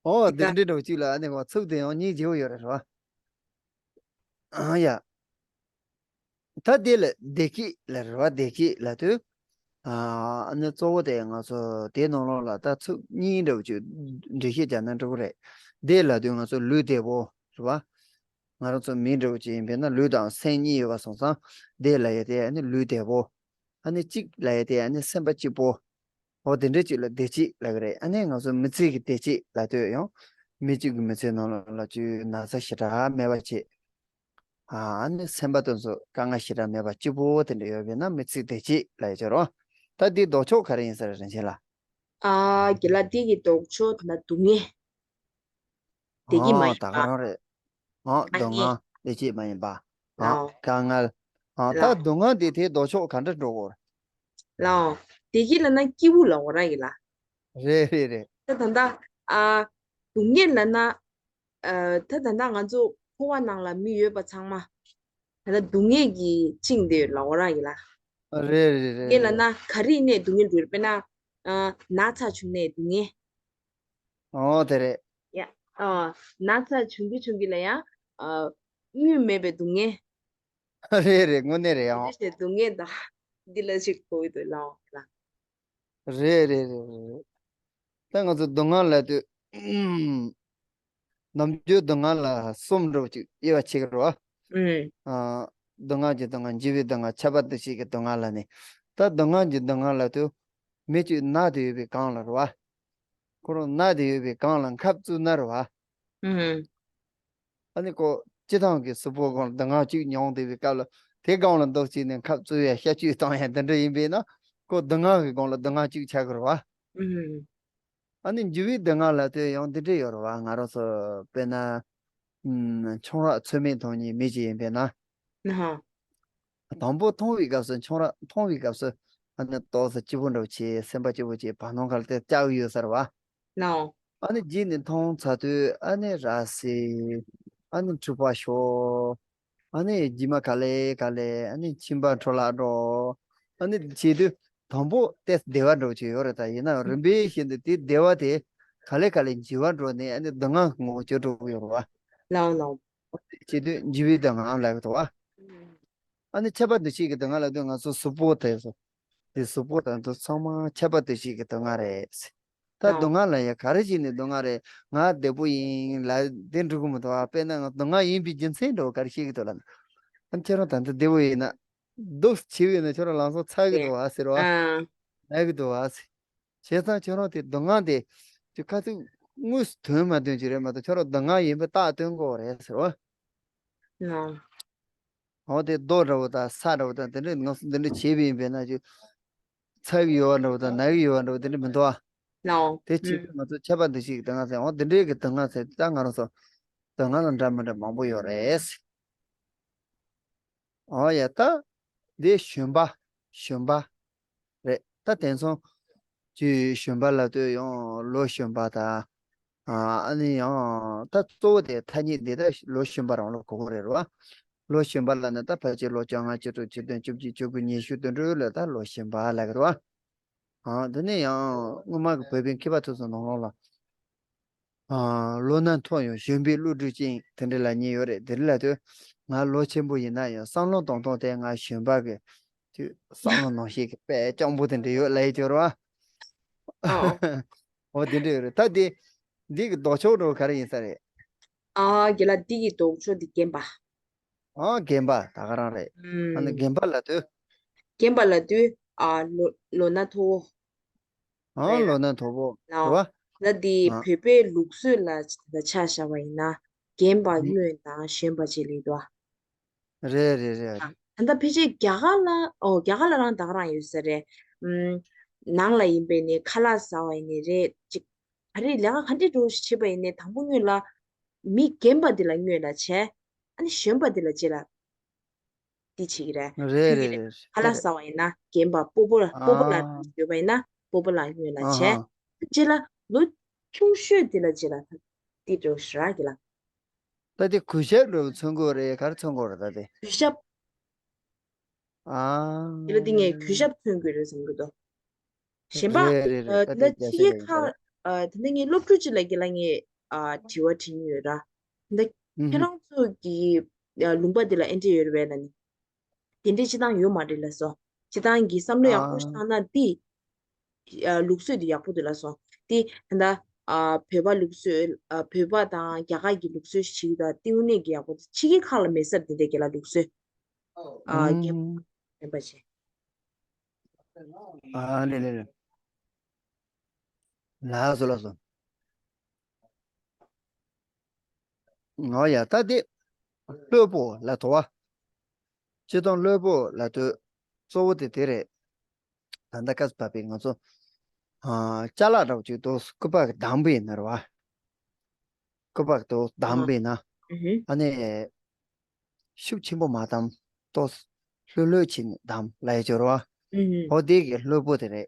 ཨོ་དེ་དེ་འདྲ་འདྲ་བོ་གཅིག་ལ་ཨ་ནི་ང་ཚིག་དེ་ཡང་སྙིང་རྗེ་པོ་ཡོད་རེད་བ། ཨ་ཡ། ད་དེ་ལ་བདེ་སྐྱིད་ལབ་རེད་བ། བདེ་སྐྱིད་ལབ་དུས། ཨ་ནི་གཙོ་བོ་དེ་ང་ཚོ་དེའི་ནང་ལོགས་ལ་ད་ཚིག་གཉིས་འདྲ་བོ་ཅིག་འགྲེལ་བཤད་རྒྱག་ན་འགྲིག་གི་རེད། བདེ་ལབ་དུས་ང་ཚོ་ལུས་བདེ་པོ་རེད་བ། ང་རང་ཚོ་མི་འདྲ་བོ་ཅིག་ཡིན་པས་ན་ལུས་དང་སེམས་གཉིས་ཡོད་པ་སོང་ཙང་བདེ་ལབ་ཡ་དེ་ཨ་ནི་ལུས་བདེ་པོ། ཨ་ནི་སྐྱིད་ལབ་ཡ་དེ་ཨ་ནི་སེམས་པ་སྐྱིད་པོ། འོ་དེ་འདྲ་ཅིག་ལ་བདེ་སྐྱིད་ལབ་ཀྱི་རེད། ཨ་ནི་ང་ཚོ་མི་ཚེ་གི་བདེ་སྐྱིད་ལབ་དུས་ཡང་མི་གཅིག་གི་མི་ཚེ་ནང་ལ་ལ་ཅིག་ན་ཚ་ཞེ་དྲག་མེད་པ་བྱེད། ཨ་ནི་སེམས་པ་དེ་ཚོ་དཀའ་ངལ་ཞེ་དྲག་མེད་པ་སྐྱིད་པོ་དེ་འདྲ་ཡོད་པས་ན་མི་ཚེ་བདེ་སྐྱིད་ལབ་ཡ་ཅིག་རེད། ད་འདི་ལྡོག་ཕྱོགས་ག་རེ་ཡིན་ས་རེད་རིན་ཆེན་ལགས། ཨ། རྒན་ལགས། འདི་གི་ལྡོག་ཕྱོགས་ད་ལྟ་སྡུག་བསྔལ། བདེ་སྐྱིད་མ་ཨོ་ཡིན་པ། ད་ག་རང་རེད། ཨོ་དཀའ་སྡུག་ངལ། ངལ་བདེ་སྐྱིད་མ་ཡིན་པ། ཨོ་ལའོ། དཀའ་ངལ། ཨོ་ད་ལའོ། སྡུག་བསྔལ་འདི་དེའི་ལྡོག་ཕྱོགས་ག་འདྲ་འགྲོ་གོ། ལའོ། བདེ་སྐྱིད་ལབ་ན་སྐྱིད་པོ་ལབ་དགོས་ར་ཡིན་ལ། རེད་རེད་རེད། ད་ད་ད། ཨ། སྡུག་བསྔལ་ལབ་ན། ཨ། ད་ད་ད་ང་ཚོ་འཁོར་བ་ནང་ལ་མི་ཡོད་པ་ཚང་མ། ད་ད་སྡུག་བསྔལ་གྱིས་བཅིངས་ཏེ་ལབ་དགོས་ར་ཡིན་ལ། རེད་རེད་རེད་སྡུག་བསྔལ་ལབ་ན་རེད། ག་རེ་ནས་སྡུག་བསྔལ་འགྱུར་དཔེར་ན། ཨ། ན་ཚ་བྱུང་ནས་སྡུག་བསྔལ། ཨོ་དེ་རེད། ཡ། ཨ། ན་ཚ་བྱུང་གི་བྱུང་གི་ལ་ཡང་། ཨ། དངུལ་མེད་པའི་སྡུག་བསྔལ། རེད་རེད། དངོས་གནས་རེད་ཨང་། དེ་འདྲ་བྱས་སྡུག་བསྔལ་དང་འདི་ལ་ཞིག་གོ་ཡི་འདུག་ལའོ་ལ། རེད་རེད་རེད་རེད། ད་ང་ཚོ་སྡུག་བསྔལ་ལབ་དུས། ནམ་རྒྱུན་སྡུག་བསྔལ་ལ་གསུམ་འདྲ་བོ་ཅིག་དབྱེ་བ་ཕྱེ་གི་རེད་བ། ཨུམ། ཨ། སྡུག་བསྔལ་གྱི་སྡུག་བསྔལ། འཇིགས་པའི་སྡུག་བསྔལ། ཁྱབ་པ་འདུ་བྱེད་ཀྱི་སྡུག་བསྔལ་ལབ་ནས། ད་སྡུག་བསྔལ་གྱི་སྡུག་བསྔལ་ལབ་དུས། མི་གཅིག་ན་བསྡད་ཡོད་པའི་སྒང་ལ་རེད་བ། ཁོ་རང་ན་བསྡད་ཡོད་པའི་སྒང་ལ་ཁབ་བཙུགས་ན་རེད་བ། ཨུམ། ཨ་ནི་ཁོ་སྤྱི་བཏང་གི་གཟུགས་པོ་སྒང་ལ་སྡུག་བསྔལ་གཅིག་མྱོང་བསྡད་པའི་སྐབས་ལ་དེ་སྒང་ལ་འདུག་བྱས་ནས་ཁབ་བཙུགས་ཡ་ཤ་བཅུད་བཏང་ཡ་འདི་འདྲ་ཡིན་པས་ན་ཁོ་སྡུག་བསྔལ་གི་སྒང་ལ་སྡུག་བསྔལ་གཅིག་ཆགས་ཀྱི་རེད་བ། ཨུམ། ཨ་ནི་འཇིགས་པའི་སྡུག་བསྔལ་ལབ་དུས་ཡང་འདི་འདྲ་ཡོད་རེད་བ། ང་རང་ཚོ་དཔེར་ན། ཨུམ། ཆང་རག་ཚོད་མེད་མཐོང་མཁན་མི་ཅིག་ཡིན་པས་ན། ཧ། དང་པོ་མཐོང་བའི་སྐབས་སུ་ཆང་རག་མཐོང་བའི་སྐབས་སུ་ཨ་ནི་ཏོག་ཙམ་སྐྱིད་པོ་འདྲ་བོ་བྱས། སེམས་པ་སྐྱིད་པོ་བྱས། བར་སྣང་ཁ་ལ་དེ་བཅར་གྱི་ཡོད་ས་རེད་བ། ལའོ། ཨ་ནི་རྗེས་ནས་མཐོང་ཚར་དུས་ཨ་ནི་ར་བཟི། ཨ་ནི་འཁྲུག་པ་ཤོར། ཨ་ནི་རྗེས་མ་ག་ལེ་ག་ལེ་ཨ་ནི་མཆིན་པ་འཕྲོ་བརླག་འགྲོ། ཨ་ནི་བྱེད་དུས་དང་པོ་དེ་བདེ་བ་འདྲ་བོ་ཅིག་ཡོད་རེད། ད་ཡིན་ནའང་རིམ་པས་བཞིན་དུ་དེ་བདེ་བ་དེ་ག་ལེ་ག་ལེ་འགྱུར་བ་འགྲོ་ནས་ཨ་ནི་སྡུག་བསྔལ་གྱི་ངོ་བོ་གྱུར་འགྲོ་གི་ཡོད་རེད་བ། ལའོ་ལའོ། བྱེད་དུས་འཇིགས་པའི་སྡུག་བསྔལ་ལབ་ཀྱི་འདུག་བ། ཨ་ནི་ཁྱབ་པ་འདུ་བྱེད་ཀྱི་སྡུག་བསྔལ་ལབ་དུས་ང་ཚོ་གཟུགས་པོ་དེ་ཚོ། དེ་གཟུགས་པོ་དང་དུ་ཚང་མ་ཁྱབ་པ་འདུ་བྱེད་ཀྱི་སྡུག་བསྔལ་རེད། ད་སྡུག་བསྔལ་ལ་ཡ་ག་རེ་བྱས་ནས་སྡུག་བསྔལ་རེད། ང་བདེ་པོ་ཡིན་ལབ་དེ་འགྲིག་གི་མི་འདུག་ཨ། དཔེར་ན་ང་སྡུག་བསྔལ་ཡིན་པའི་རྒྱུ་མཚན་འདྲ་བོ་ག་རེ་བཤད་ཀྱི་འདུག་ལབ་ན། ཨ་ཁྱེད་རང་ད་ལྟ་བདེ་པོ་ཡིན་ན། སྡུག་ཆེ་བས་ན་ཁྱོད་རང་ལམ་སང་ཚ་གི་འདུག་ཨ་ཟེར་བ། ན་གི་འདུག་ཨ་ཟེར། བྱས་ཙང་ཁྱོད་རང་དེ་སྡུག་བསྔལ་དེ་དེ་ཁ་ཚིག་དངོས་སུ་དོན་མ་དོན་གྱི་རེད་མ་གཏོགས་ཁྱོད་རང་སྡུག་བསྔལ་ཡིན་པ་རྟགས་སྟོན་དགོས་རེད་ཟེར་བ། འོ་དེ་རྡོ་འདྲ་བོ་དང་ས་འདྲ་བོ་དང་དེ་འདྲས་ནགས་སུ་འདི་འདྲས་བྱས་པ་ཡིན་པས་ན་ཅིག་ཚ་གི་ཡོད་པ་འདྲ་བོ་དང་ན་གི་ཡོད་པ་འདྲ་བོ་དེ་འདྲས་མི་འདུག་ཨ། ལའོ། དེ་བྱས་ཏེ་ང་ཚོ་ཁྱབ་པ་འདུ་བྱེད་ཀྱི་སྡུག་བསྔལ་ཟེར། འོ་དེ་འདྲས་ཀྱི་སྡུག་བསྔལ་ཟེར་ད་ང་རང་ཚོ་སྡུག་བསྔལ་ལ་འདྲ་མི་འདྲ་མང་པོ་ཡོད་རེད། འོ་ཡ་ད་འདི་ཞོན་པ་ཞོན་པ་རེད། ད་དེང་སང་ཅིག་ཞོན་པ་ལབ་དུས་ཡང་ལོ་གཞོན་པ་དང་། ཨ་ནི་ཡང་ད་གཙོ་བོ་དེ་ཐ་སྙད་འདི་ད་ལོ་གཞོན་པ་རང་ལ་གོ་གི་རེད་རོ། ལོ་གཞོན་པ་ལབ་ན་ད་ཕལ་ཆེར་ལོ་བཅོ་ལྔ་བཅུ་དྲུག་བཅུ་བདུན་བཅུ་བཞི་བཅུ་དགུ་ཉི་ཤུ་དེ་འདྲ་ལ་ད་ལོ་གཞོན་པ་ལབ་ཀྱི་རེད་བ། ཨ་དེ་ནས་ཡང་སྔོན་མ་གི་བོད་པའི་མཁས་པ་ཚོ་ཚོ་ནང་ལོགས་ལ། ཨ་ལོ་ན་མཐོ་ཡང་གཞོན་པའི་བློ་གྲོས་ཅན་དེ་འདྲ་ལབ་མཁན་ཡོད་རེད། དེ་འདྲ་ལབ་དུས་ང་ལོ་ཆེན་པོ་ཡིན་ན་ཡང་བསམ་བློ་གཏོང་སྟངས་དེ་ང་གཞོན་པ་གི་དུས་བསམ་བློ་ནང་བཞིན་གི་དཔེ་སྤྱང་པོ་དེ་འདྲ་ཡོད་ལབ་ཡི་ཅོར་བ། ཨོ། འོ་དེ་འདྲ་ཡོད་རེད། ད་དེ་འདི་གི་ལྡོག་ཕྱོགས་འདྲ་བོ་ག་རེ་ཡིན་ས་རེད། ཨ་རྒན་ལགས་འདི་གི་ལྡོག་ཕྱོགས་འདི་རྒན་པ། ཨ་རྒན་པ་ད་ག་རང་རེད། ཨ་ནི་ཨུམ། རྒན་པ་ལབ་དུས། རྒན་པ་ལབ་དུས་ཨ་ལོ་ལོ་ན་མཐོ་བོ། ཨ་རེད་ལ། ལོ་ན་མཐོ་བོ་ལའོ། རེད་བ། ད་འདི་ཨ། བོད་པའི་ལུགས་སྲོལ་ལ་ཆ་བཞག་པ་ཡིན་ན་རྒན་པ་ཨུམ། སྔོན་དང་གཞོན་པ་བཅས་ལས་དོ། རེད་རེད་རེད། ད་ལྟ་ཕལ་ཆེར་རྒྱ་གར་ལ་ཨོ་རྒྱ་གར་ལ་རང་ད་ག་རང་ཡོད་ས་རེད། ཨུམ། ནང་ལ་ཡིན་པས་ནས་ཁ་ལག་ཟ་བ་ཡིན་ནའི་རེད་ཅིག་ག་རེ་ལས་ཀ་ག་འདྲས་འགྲོ་ཞིག་བྱེད་པ་ཡིན་ནའི་དང་པོ་སྔོན་ལ་མི་རྒན་པ་འདི་ལ་སྔོན་ལ་བྱས། ཨ་ནི་གཞོན་པ་འདི་ལ་རྗེས་ལ་འདི་བྱེད་ཀྱི་རེད། རེད་ཁྱོད་ཀྱི་རེད་རེད་རེད། ཁ་ལག་ཟ་བ་ཡིན་ན་རྒན་པ་སྤོ་བོ་ལ་སྤོ་བོ་ལ་ཨ། ཡོད་པ་ཡིན་ན་སྤོ་བོ་ལ་སྔོན་ལ་ཨ་བྱས། ཧ། རྗེས་ལ་ལོ་ཆུང་ཤོས་འདི་ལ་རྗེས་ལ་འདི་འགྲོ་ཞིག་རག་གི་ལ། ད་དེ་གུས་ཞབས་འདྲ་བོ་མཚོན་དགོས་རེད། ག་རེ་མཚོན་དགོས་རེད་ད་དེ། གུས་ཞབས། ཨ། དེ་ལ་དེ་ངས་གུས་ཞབས་མཚོན་དགོས་རེད་བསམ་གྱི་འདུག་གཞན་པ། རེད་རེད་རེད། ད་དེ་ལ་དེ་ཕྱི་རྒྱ་ཆེ་རྒྱ་ཡིན་ས་རེད། ཨ་དེ་འདྲ་ངས་སློབ་ཕྲུག་ཅིག་ལ་དེ་ལ་ངས་ཨ་དྲི་བ་དྲི་མྱོང་ཡོད་ར། ད་ཨུ་ཁྱེད་ཧུ། རང་ཚོ་གི་ཨ་ལུང་པ་དེ་ལ་ཨེ་འདྲ་ཡོད་རེད་པས་ལབ་ནི། དེ་འདྲ་སྤྱིར་བཏང་ཡོད་མ་རེད་ལབ་སོང་། སྤྱིར་བཏང་གི་བསམ་བློ་ཡག་པོ་ཞིག་ཨ། བཏང་ན་དེ། ཨ་ལུགས་སྲོལ་དེ་ཡག་པོ་འདུག་ལབ་སོང་། དེ་ད་ལྟ་ཨ་བོད་པ་ལུགས་སྲོལ་ཨ་བོད་པ་དང་རྒྱ་གར་གྱི་ལུགས་སྲོལ་ཞིག་བྱེད་ཀྱི་འདུག་དེ་དངོས་གནས་ཀྱི་ཡག་པོ་འདུག་ཕྱི་རྒྱལ་ཁག་ལ་མེད་ས་རེད་དེ་འདྲའི་རྒན་ལགས་ལུགས་སྲོལ། ཨ་རྒན་ཨུམ། རྒན་པ་བྱས། ཨ་ལེ་ལེ་ལེ། ལགས་སོ་ལགས་སོ། ང་ཡ་ད་དེ་ལྷོད་པོ་ལ་དོ་བ། སྤྱིར་བཏང་ལྷོད་པོ་ལ་དོ་གཙོ་བོ་དེ་དེ་རེད། ད་ལྟ་སྐབས་བབས་པའི་ང་ཚོ་ཨ་ཅ་ལག་འདྲ་བོ་ཅིག་ཏོག་སྐུད་པ་གི་བསྡམས་པ་ཡིན་ན་རེད་བ། སྐུད་པ་གི་ཏོག་བསྡམས་པ་ཡིན་ན། ཨ་ནི་ཤུགས་ཆེན་པོ་མ་བསྡམས། ཏོག་ལྷོད་ལྷོད་བྱས་ནས་བསྡམས་ལབ་ཡ་ཅིག་ཡོད་རེད་བ། ཨོ་དེ་གི་ལྷོད་པོ་དེ་རེད།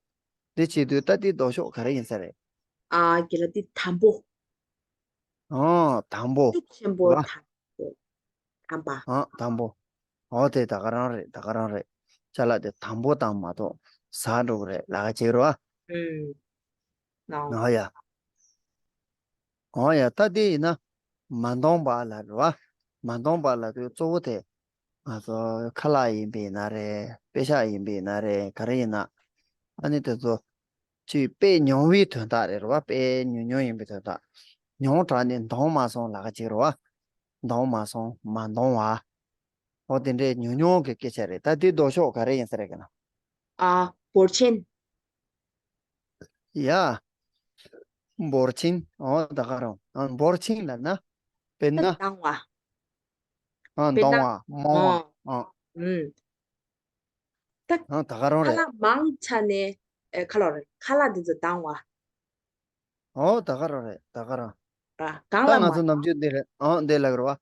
དེ་བྱེད་དུས་ད་དེ་ལྡོག་ཕྱོགས་ག་རེ་ཡིན་ས་རེད། ཨ་རྒན་ལགས་དེ་དམ་པོ། ཨོ་དམ་པོ། ཤུགས་ཆེན་པོ་རེད་བ། དམ་པོ། དམ་པ། ཨ་དམ་པོ། འོ་དེ་ད་ག་རང་རེད། ད་ག་རང་རེད། ཅ་ལག་དེ་དམ་པོ་བཏང་མ་གཏོགས་ཟ་འགྲོ་གི་རེད་ལབ་ཀྱི་རེད་བ། ཨུམ། ནའོ། ཨོ་ཡ། ཨོ་ཡ་ད་དེ་ཡིན་ན་མ་འདང་བ་ལབ་རེད་བ། མ་འདང་བ་ལབ་དུས་གཙོ་བོ་དེ་ང་ཚོ་ཁ་ལག་ཡིན་པས་ན་རེད། པད་ཤག་ཡིན་པས་ན་རེད། ག་རེ་ཡིན་ན་ཨ་ནི་དེ་ཚོ། ཅིག་དཔེ་ཉུང་བའི་དོན་དག་རེད་རེད་བ། དཔེ་ཉུང་ཉུང་ཡིན་པའི་དོན་དག་ཉུང་དྲགས་ནས་འདང་མ་སོང་ལབ་ཀྱི་རེད་བ། འདང་མ་སོང་མ་འདང་བ། འོ་དེ་འདྲའི་ཉུང་ཉུང་གི་སྐད་ཆ་རེད། ད་དེ་ལྡོག་ཕྱོགས་ག་རེ་ཡིན་ས་རེད་ཀྱི་ན། ཨ་འབོར་ཆེན། ཡ། འབོར་ཆེན། འོ་ད་ག་རང་ཨ་འབོར་ཆེན་ལབ་ན། དཔེར་ན། འདང་བ། ཨ་དཔེར་ན། འདང་བ་མང་བ། ཨ། ཨ། ཨུམ། ད་ཨ་ད་ག་རང་ཁ་རེད། ལག་མང་ཆ་ནས་ཨེ་ཁ་ལག་རེད། ཁ་ལག་འདི་ཚོ་འདང་བ། ཨོ་ད་ག་རང་རེད། ད་ག་རང་ ར། གང་ད་ལ་ང་མ་ཚོ་ནམ་རྒྱུན་འདི་རེད། ཨང་འདི་ལ་རེད་བ།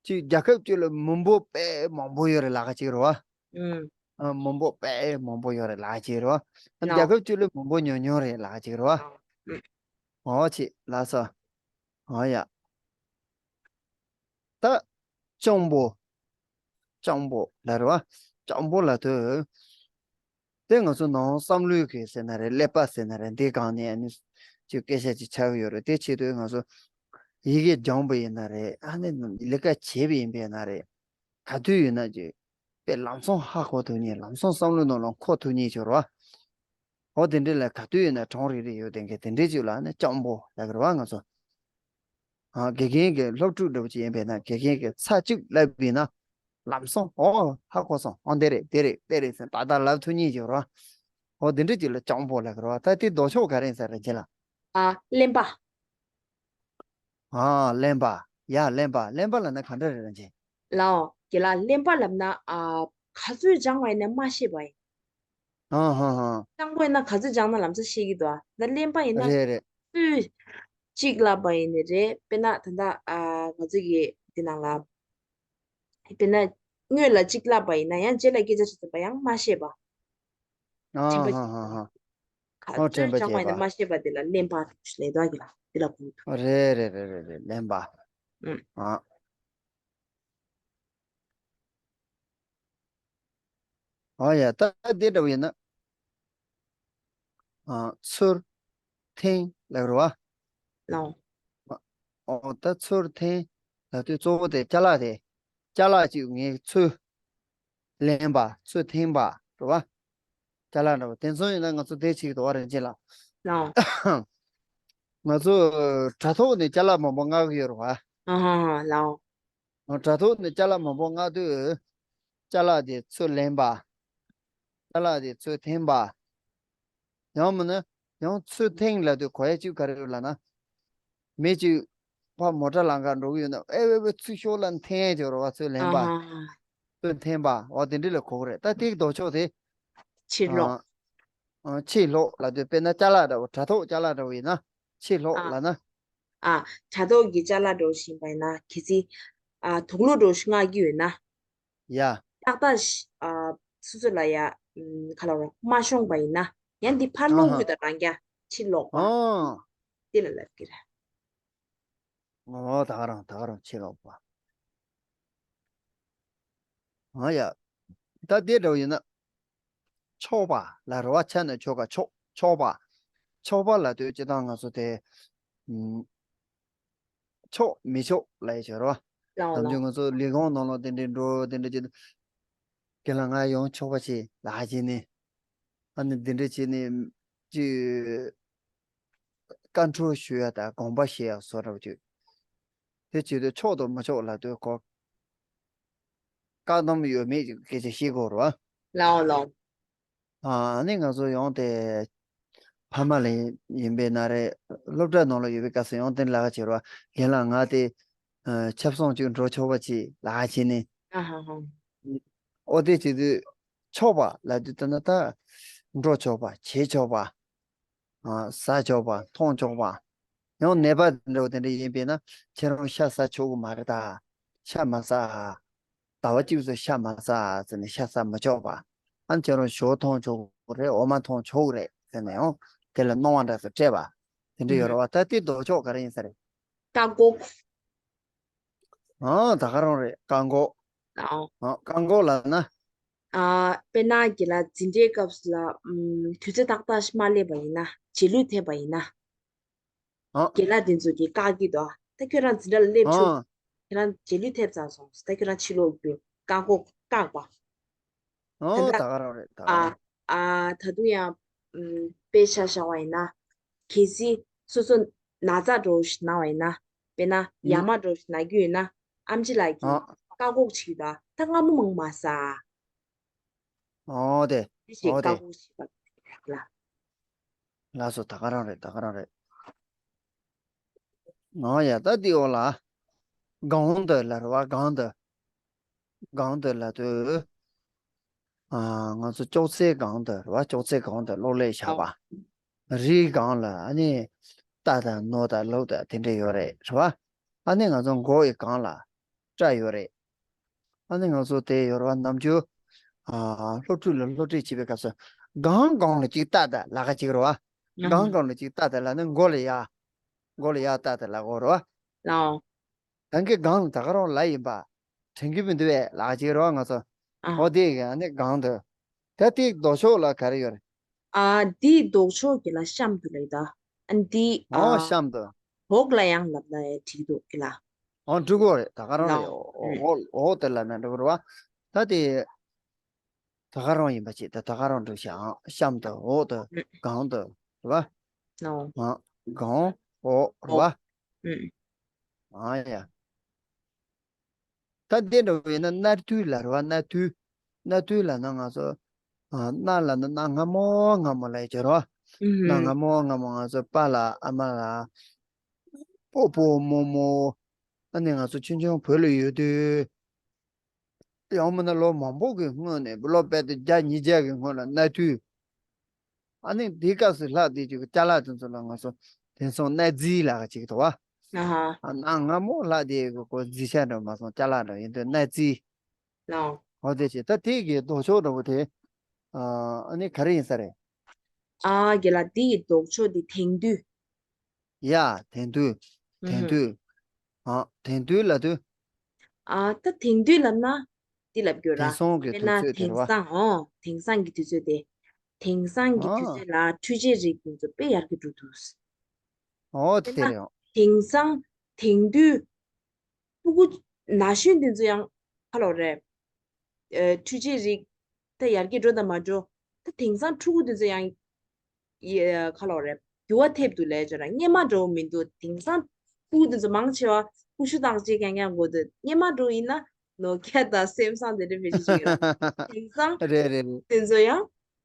ཅིག་རྒྱལ་ཁབ་ཅིག་ལ་མི་འབོར་དཔེ་མང་པོ་ཡོད་རེད་ལབ་ཀ་ཅིག་རེད་བ། ཨུམ། ཨ་མི་འབོར་དཔེ་མང་པོ་ཡོད་རེད་ལབ་ཀ་ཅིག་རེད་བ། ལའོ། རྒྱལ་ཁབ་ཅིག་ལ་མི་འབོར་ཉུང་ཉུང་རེད་ལབ་ཀ་ཅིག་རེད་བ། ཨུམ། འོ་ཅིག་ལགས་སོ། འོ་ཡ། ད་སྤྱང་པོ། སྤྱང་པོ་ལབ་རེད་བ། སྤྱང་པོ་ལབ་དུས། དེ་ང་ཚོ་ནང་བསམ་བློའི་གི་ཟེར་ན་རེད། ཀླད་པ་ཟེར་ན་རེད། འདི་སྒང་ནས་ཨ་ནི་ཅིག་སྐད་ཆ་ཅིག་ཆགས་ཀྱི་ཡོད་རེད། དེ་ཆེད་དུ་ང་ཚོ་ཡི་གེ་སྦྱངས་པ་ཡིན་ན་རེད། ཨ་ནི་ལས་ཀ་བྱས་པ་ཡིན་པས་ན་རེད། ག་དུས་ཡིན་ན་ཅིག་དཔེ་ལམ་སང་ཧ་གོ་ཐུབ་མཁན། ལམ་སང་བསམ་བློའི་ནང་ལ་འཁོར་ཐུབ་མཁན་ཅིག་ཡོད་རེད་བ། འོ་དེ་འདྲ་ལ་ག་དུས་ཡིན་ན་གྲོང་རེ་རེ་ཡོད་དེ་འདྲ་དེ་འདྲ་ཅིག་ལ་ནི་སྤྱང་པོ་ལབ་ཀྱི་རེད་བ་ང་ཚོ། ཨ་དགེ་རྒན་གྱི་སློབ་ཕྲུག་འདྲ་པོ་ཅིག་ཡིན་པས་ན། དགེ་རྒན་གྱིས་ཚར་གཅིག་བསླབས་པ་ཡིན་ན་ལམ་སང་ཨོ་ཧ་གོ་སོང་། ཨོ་འདི་རེད་འདི་རེད་དཔེ་རེད་ཟེར་ཏག་ཏག་ལབ་ཐུབ་མཁན་ཅིག་ཡོད་རེད་བ། འོ་དེ་འདྲ་ཅིག་ལ་སྤྱང་པོ་ལབ་ཀྱི་རེད་བ། ད་དེ་ལྡོག་ཕྱོགས་ག་རེ་ཡིན་ས་རེད་ཅེ་ལ། ཨ་གླེན་པ། ཨ་གླེན་པ། ཡ་གླེན་པ། གླེན་པ་ལབ་ན་ག་འདྲ་རེད་རང་ཅེ། ལའོ། དགེ་ལགས། གླེན་པ་ལབ་ན་ཨ་ག་ཚོད་སྦྱངས་པ་ཡིན་ན་མ་ཤེས་པ་ཡིན། ཨ་ཧ་ཧ། སྤྱང་པོ་ཡིན་ན་ག་ཚོད་སྦྱངས་ན་ལམ་སང་ཤེས་ཀྱི་འདུག་ཨ། ད་གླེན་པ་ཡིན་ན་རེད་རེད། ཚོད་གཅིག་བསླབས་པ་ཡིན་ནི་རེད། དཔེར་ན་ད་ལྟ་ཨ་ང་ཚོ་གི་འདི་ནང་ལ། དཔེར་ན་སྔོན་ལ་གཅིག་བསླབས་པ་ཡིན་ན་ཡང་རྗེས་ལ་སྐད་ཆ་དྲིས་ཙམ་པ་ཡང་མ་ཤེས་པ། ཨ་དྲན་པ་ཧ་ཧ་ཧ། ག་ཨོ་དྲན་ཚོད་པ་སྦྱངས་པ་བྱས་ཡིན་ན་པ། མ་ཤེས་པ་དེ་ལ་གླེན་པ་ལབ་ཡོད་ཀྱི་ལ་དེ་ལ་གོ་གི་འདུག་རེད་རེད་རེད་རེད་རེད། གླེན་པ། ཨུམ། ཨ། ཨོ་ཡ། ད་དེ་འདྲ་བོ་ཡིན་ན། ཨ་ཚུར་འཐེན་ལབ་རེད་བ། ལའོ། ཨོ་ད་ཚུར་འཐེན་ལབ་དུས་གཙོ་བོ་དེ་ཅ་ལག་དེ། ཅ་ལག་ཅིག་ངས་ཚུར་ལེན་པ། ཚུར་འཐེན་པ་རེད་བ། ཅ་ལག་འདྲ་བོ་དེ་ཚོ་ཡིན་ན་ང་ཚོ་དེ་བྱེད་ཀྱི་འདུག་བ། རིན་ཆེན་ལགས། ལའོ། ང་ཚོ་དྲ་ཐོག་ནས་ཅ་ལག་མང་པོ་མངགས་ཀྱི་ཡོད་རེད་བ། ཨ་ཧ་ཧ། ལའོ། དྲ་ཐོག་ནས་ཅ་ལག་མང་པོ་མངགས་དུས། ཅ་ལག་དེ་ཚུར་ལེན་པ། ཅ་ལག་དེ་ཚུར་འཐེན་པ། ཡང་མིན་ན་ཡང་ཚུར་འཐེན་ལབ་དུས་གོ་ཡ་གཅིག་ག་རེ་ཡོད་ལབ་ན། མི་གཅིག་ཕར་མོ་ཊ་ལམ་ཁ་འགྲོ་གི་ཡོད་ན། ཨེ་ཝེ་ཝེ་ཚུར་ཤོག་ལབ་འཐེན་ཡ་ཅིག་ཡོད་རེད་བ། ཚུར་ལེན་པ། ཨ་ཧ་ཧ། ཚུར་འཐེན་པ། འོ་དེ་འདྲ་ལ་གོ་གི་རེད། ད་དེའི་ལྡོག་ཕྱོགས་དེ། ཕྱིར་ལོག་ཨ། ཨ་ཕྱིར་ལོག་ལབ་དུས་དཔེར་ན་ཅ་ལག་འདྲ་བོ། དྲ་ཐོག་ཅ་ལག་འདྲ་བོ་ཡིན་ན་ཕྱིར་ལོག་ཨ། ལབ་ན། ཨ། དྲ་ཐོག་གི་ཅ་ལག་འདྲ་བོ་ཞིག་ཡིན་པ་ཡིན་ན། གལ་སྲིད་ཨ་དུག་ལོག་འདྲ་བོ་ཞིག་མངགས་ཀྱི་ཡོད་ན། ཡ། ཏག་ཏག་ཨ་སོ་སོ་ལ་ཡ། ཨམ། ག་ལབ་ར། མ་ཤོང་པ་ཡིན་ན། ཡང་འདི་ཕར་ཨ་སློག་ཧ། དགོས་དང་རང་རྐྱ། ཕྱིར་ལོག་པ། ཨ། དེ་ལ་ལབ་ཀྱི་རེད། ཨོ་ད་ག་རང་ད་ག་རང་ཕྱིར་ལོག་པ། ཨ་ཡ། ད་དེ་འདྲ་བོ་ཡིན་ན། ཆོག་པ་ལབ་རེད་བ། ཆ་ནས་ཆོག་ག་ཆོག་ཆོག་པ། ཆོག་པ་ལབ་དུས་སྤྱིར་བཏང་ང་ཚོ་དེ། ཨམ། ཆོག་མི་ཆོག་ལབ་ཡ་ཅིག་ཡོད་རེད་བ། ལའོ་ནམ་ལའོ། རྒྱུན་ང་ཚོ་ལས་ཁུངས་ནང་ལ་དེ་འདྲའི་འགྲོ་དེ་འདྲ་ཅིག་རྒན་ལགས་ང་ཡོང་ཆོག་པ་ཅིག་ལབ་བྱས་ནས། ཨ་ནི་དེ་འདྲ་བྱས་ནས་ཅིག་བཀའ་འཁྲོལ་ཞུ་ཡ་དང་དགོངས་པ་བཞེས་ཡ་བཟོ་འདྲ་བོ་ཅིག་དེ་བྱེད་དུས་ཆོག་དང་མི་ཆོག་ལབ་དུས་ཁོ། བཀག་སྡོམ་ཡོད་མེད་ཀྱི་སྐད་ཆ་བཤད་དགོས་རེད་བ། ལའོ་ལའོ། ཨ་ནི་ང་ཚོ་ཡང་དེ་ཕ་མ་ལ་ཡིན་པས་ན་རེད། སློབ་གྲྭ་ནང་ལ་ཡོད་པའི་སྐབས་སུ་ཡང་དེ་ལབ་ཀ་བྱེད་རེད་བ། རྒན་ལགས་ང་དེ་ཨ་ཆབ་གསང་ཅིག་འགྲོ་ཆོག་པ་ཅིག་ལབ་བྱས་ནས། ཨ་ཧ་ཧ། ཨོ་དེ་བྱེད་དུས་ཆོག་པ་ལབ་དུས་ད་ན་ད་འགྲོ་ཆོག་པ། བྱེད་ཆོག་པ། ཨ་ཟ་ཆོག་པ། འཐུང་ཆོག་པ། ཡང་ནད་པ་འདྲ་བོ་དེ་འདྲ་ཡིན་པས་ན། ཁྱེད་རང་ཤ་ཟ་ཆོག་གི་མ་རེད་ད། ཤ་མ་ཟ་ཨ། ཟླ་བ་གཅིག་ཙམ་ཤ་མ་ཟ་ཨ་ཟེར་ནས་ཤ་ཟ་མི་ཆོག་པ། ཨ་ནི་ཁྱེད་རང་ཞོ་འཐུང་ཆོག་གི་རེད། འོ་མ་འཐུང་ཆོག་གི་རེད་ཟེར་ནས་ཡང་དེ་ལ་གནང་བ་འདྲ་ཟེར་སྤྲད་པ། དེ་འདྲ་ཡོད་རེད་བ། ད་དེ་ལྡོག་ཕྱོགས་ག་རེ་ཡིན་ས་རེད། བཀག་འགོག་ཨང་ད་ག་རང་རེད། བཀག་འགོག་ཨང་། ཨང་བཀག་འགོག་ལབ་ན། ཨ་དཔེར་ན་རྒན་ལགས་འཛིན་གྲྭའི་སྐབས་སུ་ལ་ཨམ་དུས་ཚོད་ཏག་ཏག་ཞིག་མ་སླེབས་པ་ཡིན་ན། རྗེས་ལུས་ཐེབས་པ་ཡིན་ན། ཨང་། རྒན་ལགས་དེ་ཚོ་གིས་བཀག་གི་འདུག་ད་ཁྱོད་རང་འཛིན་གྲྭ་ལ་སླེབས་ཆོག་ཨང་། ཁྱོད་རང་རྗེས་ལུས་ཐེབས་ཚར་སོང་། ད་ཁྱོད་རང་ཕྱིར་ལོག་རྒྱུ་བཀག་འགོག་བཀག་པ། ཨང་། ད་ད་ལྟ་ག་རང་རེད། ད་ག་ཨ་རང་། ཨ་ད་དུང་ཡང་ཨམ་དཔེ་ཆ་བཞག་པ་ཡིན་ན། གལ་སྲིད་སོ་སོ་ན་ཚ་འདྲ་བོ་ཞིག་ན་བ་ཡིན་ན། དཔེར་ན་ཡ་ཨུམ། མ་འདྲ་བོ་ཞིག་ན་རྒྱུ་ཡོད་ན། ཨམ་ཆི་ལགས་ཀྱིས་ཨང་། བཀག་འགོག་བྱེད་ཀྱི་འདུག་ད་སྔ་མོ་མང་མ་ཟ། ཨོ་དེ། དེ་ཞིག་ཨོ་དེ། བཀག་འགོག་བྱེད་པ་ལ། ལགས་སོ། ད་ག་རང་རེད། ད་ག་རང་རེད། ཨོ་ཡ། ད་འདི་འོག་ལ། སྒང་དུ་ལབ་རེད་བ། སྒང་དུ། སྒང་དུ་ལབ་དུས། ཨ་ང་ཚོ་ཅོག་ཙེའི་སྒང་དུ་རེད་བ། ཅོག་ཙེའི་སྒང་དུ་གློག་ཀླད་བཞག་པ། རིའི་སྒང་ལ་ཨ་ནི། རྟ་དང་ནོར་དང་ལུག་དང་དེ་འདྲ་ཡོད་རེད། རེད་བ། ཨ་ནི་ང་ཚོ་མགོ་ཡི་སྒང་ལ་སྐྲ་ཡོད་རེད། ཨ་ནི་ང་ཚོ་དེ་ཡོད་རེད་བ། ནམ་རྒྱུན་ཨ་སློབ་ཕྲུག་ལ་སློབ་ཁྲིད་བྱེད་པའི་སྐབས་སུ་སྒང་སྒང་ལ་གཅིག་རྟ་དང་ལབ་ཀ་གཅིག་རེད་བ། སྒང་སྒང་ལ་གཅིག་རྟ་དང་ལབ་ན་མགོ་ལ་ཡ། མགོ་ལ་ཡ་རྟ་དང་ལབ་དགོས་རེད་བ། ལའོ། གང་གི་སྒང་ལ་ད་ག་རང་ལབ་ཡིན་པ། དྲན་གྱི་མི་འདུག་བས་ལབ་ཀ་གཅིག་རེད་བ་ང་ཚོ། ཨ། འོ་དེ་ག་ནི་སྒང་དུ། ད་དེའི་ལྡོག་ཕྱོགས་ལ་ག་རེ་ཡོད་རེད། ཨ། དེའི་ལྡོག་ཕྱོགས་ཀྱི་ལ་གཤམ་དུ་ལབ་ཡོད་ད། ཨ་འདི་ཨ། འོ་གཤམ་དུ། འོག་ལ་ཡང་ལབ་ན་ཡང་འགྲིག་འདུག་གི་ལ། འོ་འགྲིག་གོ་རེད། ད་ག་རང་ལའོ། རེད། ཨ། འོག་འོག་དེ་ལབ་ན་འགྲིག་གོ་རེད་བ། ད་དེ། ད་ག་རང་ཡིན་པ་ཅིག་ད་ད་ག་རང་འགྲིག་ཤག་ཨང་། གཤམ་དུ་འོག་ཏུ་ཨ། སྒང་དུ་རེད་བ། ནོ། ཨ། སྒང་འོག་རེད་བ། འོག་ཨ། ཨང་ཡ། ད་འདི་འདྲ་བོ་ཡིན་ན་མནའ་མཐུད་ལབ་རེད་བ། མནའ་མཐུད། མནའ་མཐུད་ལབ་ན་ང་ཚོ་ཨ་མནའ་ལབ་ན་མནའ་སྔ་མོ་སྔ་མོ་ལབ་ཡ་ཅིག་རེད་བ། མནའ་ཨུ་སྔ་མོ་སྔ་མོ་ང་ཚོ་པཱ་ལགས་ཨ་མ་ལགས། སྤོ་སྤོ་རྨོ་རྨོ། ཨ་ནི་ང་ཚོ་ཆུང་ཆུང་བོད་ལ་ཡོད་དུས། ཡང་མིན་ན་ལོ་མང་པོ་གི་སྔོན་ནས། ལོ་དཔེ་དེ་བརྒྱ་ཉིས་བརྒྱ་གི་སྔོན་ལ་མནའ་མཐུད། ཨ་ནི་དེའི་སྐབས་སུ་ལྷག་དེ་ཅིག་ཅ་ལག་དེ་ཚོ་ལ་ང་ཚོ་དེང་སང་མནའ་རྫས་ལབ་ཀ་ཅིག་འདུག་བ། ཨ་ཧ། ཨ་ནི་སྔ་མོ་ལྷག་དེ་གི་ཁོ་རྫས་ཆ་འདྲ་མ་སོང་། ཅ་ལག་འདྲ་ཡིན་དུས་མནའ་རྫས། ལའོ། འོ་དེ་བྱས། ད་དེ་གི་ལྡོག་ཕྱོགས་འདྲ་བོ་དེ། ཨ་ནི་ག་རེ་ཡིན་ས་རེད། ཨ་རྒན་ལགས། དེ་ཡི་ལྡོག་ཕྱོགས་དེ་དེང་དུས། ཡ། དེང་དུས། དེང་ཨུ་དུས། ཨ། དེང་དུས་ལབ་དུས། ཨ། ད་དེང་དུས་ལབ་ན་འདི་ལབ་དགོས་ར། དེང་སང་གི་དཔེར་ན་དུས་ཚོད་དེ་རེད་བ། དེང་སང་། ཨོ། དེང་སང་གི་དུས་ཚོད་དེ། དེང་སང་གི་དུས་ཨ། ཚོད་ལ་འཕྲུལ་ཆས་རིགས་དེ་ཚོ་དཔེ་ཡར་རྒྱས་འགྲོ་འདུག་ཨོ་དཔེར་ན་དེ་རེད། ཨོ། དེང་སང་། དེང་དུས། སྤུ་གུ་ན་གཞོན་དེ་ཚོ་ཡང་ཁ་ལོ་རེད། ཨ། འཕྲུལ་ཆས་རིགས་ད་ཡར་རྒྱས་འགྲོ་དང་མ་འགྲོ། ད་དེང་སང་ཕྲུ་གུ་དེ་ཚོ་ཡང་ཡ་ཁ་ལོ་རེད། འགྱུར་བ་ཐེབས་འདུག་ལབ་ཅོ་ར། སྔོན་མ་འདྲ་བོ་མི་འདུག་དེང་སང་ཕྲུ་གུ་དེ་ཚོ་མང་ཆེ་བ་ཀུ་ཤུ་བརྟག་དཔྱད་རྐྱང་རྐྱང་དགོས་འདུག་སྔོན་མ་འདྲ་བོ་ཡིན་ན་ནོ་ཀི་ཡ་དང་སེམ་སང་དེ་འདྲ་བེད་སྤྱོད་བྱེད་ཀྱི་ཡོད། དེང་སང་རེད་རེད་རེད། དེ་ཚོ་ཡང་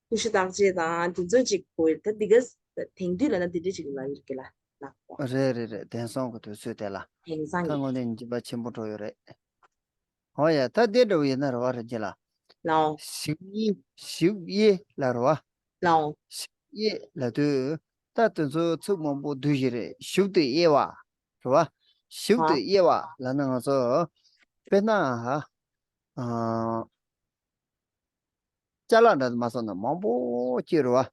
ཀུ་ཤུ་བརྟག་དཔྱད་དང་དེ་ཚོ་ཅིག་དགོས་ཡོད། ད་འདི་ག་དེང་དུས་ལབ་ན་དེ་འདྲ་ཅིག་ལབ་ཡོད་ཀི་ལ། ལགས་སོ། རེད་རེད་རེད། དེང་སང་གི་དུས་ཚོད་དེ་ལ། དེང་སང་ད་གི་དངོས་གནས་འགྱུར་བ་ཆེན་པོ་འགྲོ་ཡོད་རེད། ཨོ་ཡ། ད་དེ་འདྲ་བོ་ཡིན་ན་རེད་བ། རེད་ཅེ་ལ། ལའོ། ཞིག་དབྱེ། ཞིག་དབྱེ་ལབ་རེད་བ། ལའོ། ཞིག་དབྱེ་ལབ་དུས། ད་དེ་ཚོ་ཚིག་མང་པོ་བསྡུས་ཤིག་རེད། ཞིབ་ཏུ་དབྱེ་བ་རེད་བ། ཞིབ་ཏུ་ཨ། དབྱེ་བ་ལབ་ན་ང་ཚོ་དཔེར་ན་ཨ། ཅ་ལག་འདྲ་མ་སོང་ན་མང་པོ་ཅིག་རེད་བ།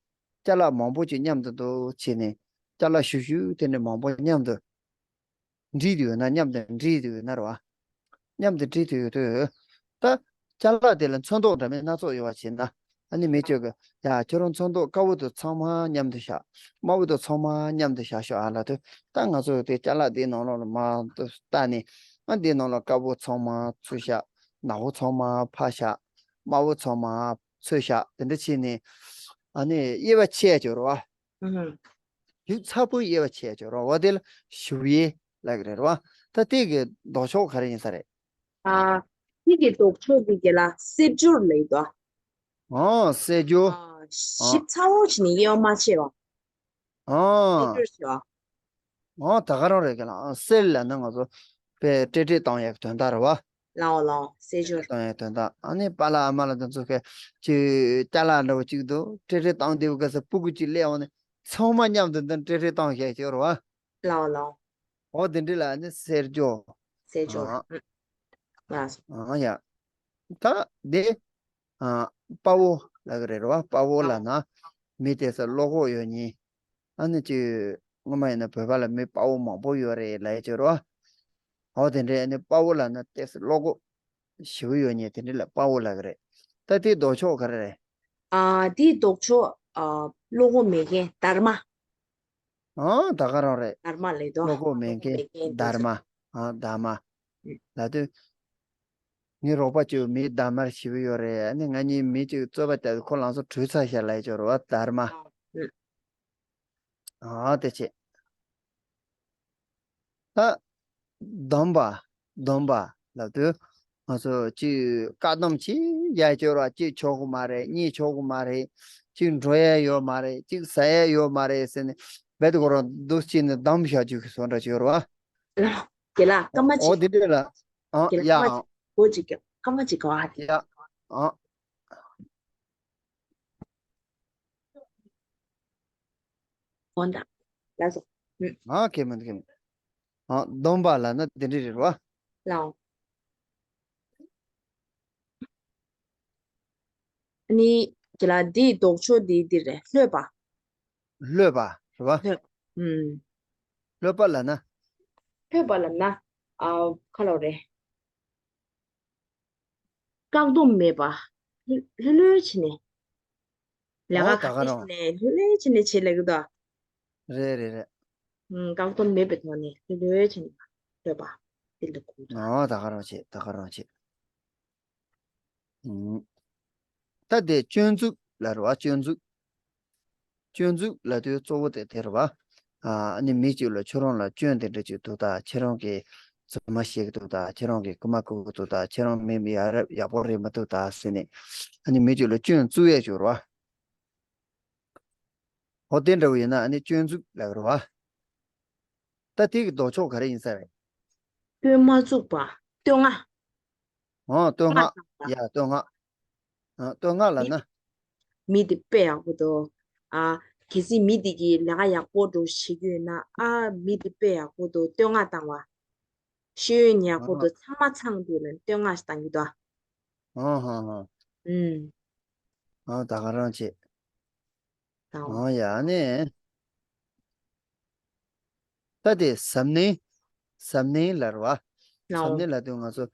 ཅ་ལག་མང་པོ་ཅིག་མཉམ་དུ་འདུ་བྱས་ནས། ཅ་ལག་ཞུ་ཞུ་དེ་འདྲ་མང་པོ་མཉམ་དུ་འདྲེས་ཡོད་ན། མཉམ་དུ་འདྲེས་ཡོད་ན་རེད་བ། མཉམ་དུ་འདྲེས་ཡོད་དུས། ད་ཅ་ལག་དེ་ལ་ཚོན་མདོག་འདྲ་མིན་སྣ་ཚོགས་ཡོད་པ་བྱས་ན། ཨ་ནི་མི་ཚོས་ཀྱི་ཡ་ཁྱོད་རང་ཚོན་མདོག་དཀར་པོ་དེ་ཚང་མ་མཉམ་དུ་བཞག་དམར་པོ་དེ་ཚང་མ་མཉམ་དུ་བཞག་ཤོག་ཨ་ལབ་དུས། ད་ང་ཚོས་དེ་ཅ་ལག་དེའི་ནང་ལོགས་ལ་མར་བལྟས་ནས། ཨ། དེའི་ནང་ལ་དཀར་པོ་ཚང་མ་ཚུར་བཞག་ནག་པོ་ཚང་མ་ཕར་བཞག་དམར་པོ་ཚང་མ་ཚུར་བཞག་དེ་འདྲ་བྱས་ནས། ཨ་ནི་དབྱེ་བ་ཕྱེ་ཡ་ཅིག་ཡོད་རེད་བ། ཨུ་ཧུ། ཞིབ་ཚགས་པོའི་དབྱེ་བ་ཕྱེ་ཡ་ཅིག་ཡོད་རེད་བ། དེ་ལ་ཞིབ་དབྱེ་ལབ་ཀྱི་རེད་བ། ད་དེ་གི་ལྡོག་ཕྱོགས་ག་རེ་ཡིན་ས་རེད། ཨ། དེ་གི་ལྡོག་ཕྱོགས་དེ་གི་ལ་གསེར་སྦྱོར་ལབ་ཀྱི་འདུག་ཨ། གསེར་སྦྱོར། ཨ། ཞིབ་ཚགས་པོ་བྱས་ནས་དབྱེ་བ་མ་ཕྱེ་བ། ཨ། གསེར་སྦྱོར་ཟེར་བ། ཨ། ད་ག་རང་རེད་གི་ལ། ཨ། གསེར་ལབ་ན་ང་ཚོ་དཔེ་ཀྲེ་ཀྲེ་བཏང་ཡག་གི་དོན་དག་རེད་བ། ལའོ་ལའོ། གསེར་སྦྱོར། བཏང་ཡག་དོན་དག་ཨ་ནི་པཱ་ལགས་ཨ་མ་ལགས་དེ་ཚོ་གི་ཅིག་ཅ་ལག་འདྲ་བོ་ཅིག་འདུག་ཀྲེ་ཀྲེ་བཏང་བསྡད་པའི་སྐབས་སུ་སྤུ་གུ་ཅིག་སླེབས་འོང་ནས་ཚང་མ་མཉམ་དུ་འདི་ཀྲེ་ཀྲེ་བཏང་བཞག་ཅིག་ཡོད་རེད་བ། ལའོ་ལའོ། འོ་དེ་འདྲ་ལ་ནི་གསེར་སྦྱོར། གསེར་སྦྱོར། ཨ། ཨུ། ལགས་སོ། ཨ་ཡ། ད་དེ། ཨ། དཔའ་བོ་ལབ་ཀྱི་རེད་བ། དཔའ་བོ་ལབ་ན་མི་དེ་ཚོ་བློ་ཁོག་ཡོད་མཁན། ཨ་ནི་ཅིག་སྔོན་མ་ཡིན་ན་བོད་པ་ལ་མི་དཔའ་བོ་མང་པོ་ཡོད་རེད་ལབ་ཡ་ཅིག་ཡོད་རེད་བ། འོ་དེ་འདྲ་ནི་དཔའ་བོ་ལབ་ན་ཏོག་ཙམ་བློ་ཁོག་ཞེ་པོ་ཡོད་མཁན་དེ་འདྲ་ལ་དཔའ་བོ་ལབ་ཀྱི་རེད། ད་དེའི་ལྡོག་ཕྱོགས་ག་རེ་རེད། ཨ། དེའི་ལྡོག་ཕྱོགས། ཨ། བློ་ཁོག་མེད་མཁན་སྡར་མ། ཨ། ད་ག་རང་རེད། སྡར་མ་ལབ་ཀྱི་འདུག་བློ་ཁོག་མེད་མཁན་སྡར་མ། ཨ། སྡར་མ། ཨུ། ལབ་དུས། ངའི་རོགས་པ་ཅིག་མི་སྡར་མ་ཞེ་པོ་ཡོད་རེད། ཨ་ནི་ང་གཉིས་མི་གཅིག་རྩོད་པ་བརྒྱབ། ཁོ་ལམ་སང་བྲོས་ཚར་ཤག་ལབ་ཡ་ཅིག་ཡོད་རེད་བ། སྡར་མ། ཨ། ཨུ། ཨ། དེ་བྱས། ད་སྡོམ་པ། སྡོམ་པ་ལབ་དུས། ང་ཚོ་གཅིག་བཀག་སྡོམ་བྱེད་ཡ་ཅིག་ཡོད་རེད་བ། གཅིག་ཆོག་གི་མ་རེད། གཉིས་ཆོག་གི་མ་རེད། གཅིག་འགྲོ་ཡ་ཡོད་མ་རེད། གཅིག་ཟ་ཡ་ཡོད་མ་རེད་ཟེར་ནས་རྦད་དེ་ཁོ་རང་འདུག་སེ་བྱས་ནས་སྡོམ་བཞག་རྒྱུ་གི་བཟོ་འདྲ་ཅིག་ཡོད་རེད་བ། རྒན་ལགས་སྐར་མ་ཨོ་གཅིག་དེ་འདྲ་ལ། ཨ། རྒན་ལགས་ཡ། སྐར་མ་གཅིག་སྒོ་གཅིག་སྐར་མ་གཅིག་ག་བ་དེ། ཡ། ཨ། འོ་ན། ལགས་སོ། ཨ་གལ་མི་འདུག་གལ་མི་འདུག་ཨ་སྡོམ་པ་ལབ་ན་དེ་འདྲ་རེད་བ། ལའོ། ཨ་ནི་ཁྱེད་ལ་འདིའི་ལྡོག་ཕྱོགས་འདི་འདི་རེད། ལྷོད་པ། ལྷོད་པ་རེད་བ། ལྷོད། ཨུམ། ལྷོད་པ་ལབ་ན། ལྷོད་པ་ལབ་ན། ཨ་ཁ་ལོ་རེད། བཀག་སྡོམ་མེད་པ། ལྷོད་ལྷོད་བྱས་ནས། ལས་ཨོ་ཀ་ད་ག་ག་རེ་རང་བྱས་ནས་ལྷོད་ལྷོད་བྱས་ནས་བྱེད་ལབ་ཀྱི་འདུག་རེད་རེད་རེད། ཨུམ། བཀག་སྡོམ་མེད་པའི་ཐོག་ནས་ལྷོད་ལྷོད་བྱས་ནས་ལྷོད་པ། དེ་ལ་གོ་འདུག་ཨོ་ད་ག་རང་བྱེད་ད་ག་རང་བྱེད། ཨུམ། ད་དེ་སྐྱོན་འཛུགས་ལབ་རེད་བ། སྐྱོན་འཛུགས། སྐྱོན་འཛུགས་ལབ་དུས་གཙོ་བོ་དེ་དེ་རེད་བ། ཨ་ནི་མི་གཅིག་ལ་ཁྱོད་རང་ལ་སྐྱོན་དེ་འདྲ་ཅིག་འདུག་ད་ཁྱེད་རང་གིས་རྫུན་མ་བཤད་ཀྱི་འདུག་ད་ཁྱེད་རང་གིས་རྐུ་མ་རྐུ་གི་འདུག་ད་ཁྱེད་རང་མི་མི་ཡ་རབས་ཡག་པོ་རེད་མི་འདུག་ད་ཟེར་ནས་ཨ་ནི་མི་གཅིག་ལ་སྐྱོན་བཙུགས་ཡས་ཅིག་ཡོད་རེད་བ། འོ་དེ་འདྲ་བོ་ཡིན་ན་ཨ་ནི་སྐྱོན་འཛུགས་ལབ་ཀྱི་རེད་བ། ད་དེ་གི་ལྡོག་ཕྱོགས་ག་རེ་ཡིན་ས་རེད། སྐྱོན་མ་བཙུགས་པ། བསྟོད་བསྔགས། ཨོ་བསྟོད་བསྔགས་བསྔགས། བཏང་བ། ཡ་བསྟོད་བསྔགས། ཨ་བསྟོད་བསྔགས་ལབ་མི་ན། མི་དེ་དཔེ་ཡག་པོ་འདུག་ཨ་གལ་སྲིད་མི་དེ་གིས་ལས་ཀ་ཡག་པོ་འདྲ་བྱེད་རྒྱུ་ཡོད་ན། ཨ་མི་དེ་དཔེ་ཡག་པོ་འདུག་བསྟོད་བསྔགས་བཏང་བ། ཤེས་ཡོན་ཡག་པོ་འདུག་ཨ་ཚང་མ་ཚང་འདུག་ལ་བསྟོད་བསྔགས་བཏང་གི་འདུག་ཨ་ཧ་ཧ། ཨུམ། ཨ་ད་ག་རང་བྱེད། ཨོ་ཡ་ནི། ད་དེ་གཟབ་ནན། གཟབ་ནན་ལབ་རེད་བ། གཟབ་ནན་ལབ་དུས་ང་ཚོ་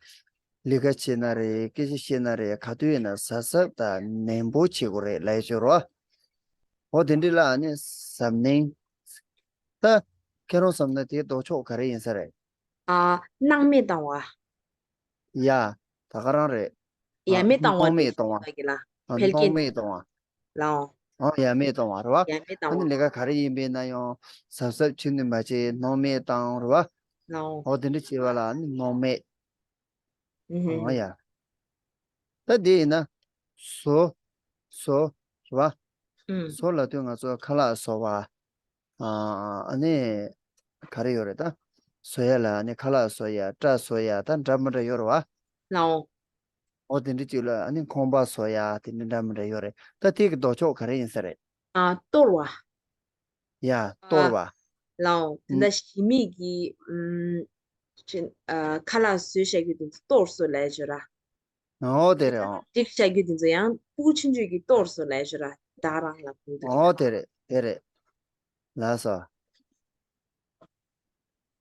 ལས་ཀ་བྱེད་ན་རེད། སྐད་ཆ་བཤད་ན་རེད། ག་དུས་ཡིན་ན་གཟབ་གཟབ་དང་ནན་པོ་བྱེད་དགོས་རེད་ལབ་ཡ་ཅིག་ཡོད་རེད་བ། འོ་དེ་འདྲ་ལ་ཨ་ནི་གཟབ་ནན། ད་ཁྱེད་རང་བསམ་ན་དེའི་ལྡོག་ཕྱོགས་ག་རེ་ཡིན་ས་རེད། ཨ་སྣང་མེད་བཏང་བ། ཡ། ད་ག་རང་རེད། ཡ་མེད་བཏང་བ་སྣང་མེད་བཏང་བ། ཕལ་སྐད་སྣང་མེད་བཏང་བ། ལའོ། ཨོ་ཡ་མེད་བཏང་བ་རེད་བ། ཡ་མེད་བཏང་བ། ཨ་ནི་ལས་ཀ་ག་རེ་ཡིན་པས་ན་ཡང་གཟབ་གཟབ་བྱེད་ནི་མ་བྱེད་སྣང་མེད་བཏང་རེད་བ། ལའོ། ཨོ་དེ་འདྲ་བྱེད་པ་ལ་ཨ་ནི་སྣང་མེད། ཨོ་ཡ། ད་དེ་ཡིན་ན། བཟོ། བཟོ། རེད་བ། བཟོ་ལབ་དུས་ང་ཚོ་ཁ་ལག་བཟོ་བ། ཨ་ནི། ག་རེ་ཡོད་རེད་ད། བཟོ་ཡ་ལ་ཨ་ནི་ཁ་ལག་བཟོ་ཡ། སྐྲ་བཟོ་ཡ། ད་འདྲ་མི་འདྲ་ཡོད་རེད་བ། ལའོ། འོ་དེ་འདྲ་ཅིག་ལ་ཨ་ནི་ཁང་པ་བཟོ་ཡ་དེ་འདྲ་འདྲ་མི་འདྲ་ཡོད་རེད། ད་དེ་གི་ལྡོག་ཕྱོགས་ག་རེ་ཡིན་ས་རེད། ཨ་གཏོར་བ། ཡ་གཏོར་བ། ལའོ། དེ་འདྲ་ཞི་མི་གི་ཨམ་ཅི་ཨ་ཁ་ལག་བཟོས་བཞག་རྒྱུ་དེ་ཚོ་གཏོར་བཟོ་ལབ་ཡ་ཅིག་ཡོད་ར། འོ་དེ་རེད། ཨོ། སྒྲིག་བྱ་རྒྱུ་དེ་ཚོ་ཡང་སྤུ་གུ་ཆུང་ཆུང་གིས་གཏོར་བཟོ་ལབ་ཞུ་ར། ད་རང་ལ་ཕུལ་འདུག་ཨོ་དེ་རེད་དེ་རེད། ལགས་སོ།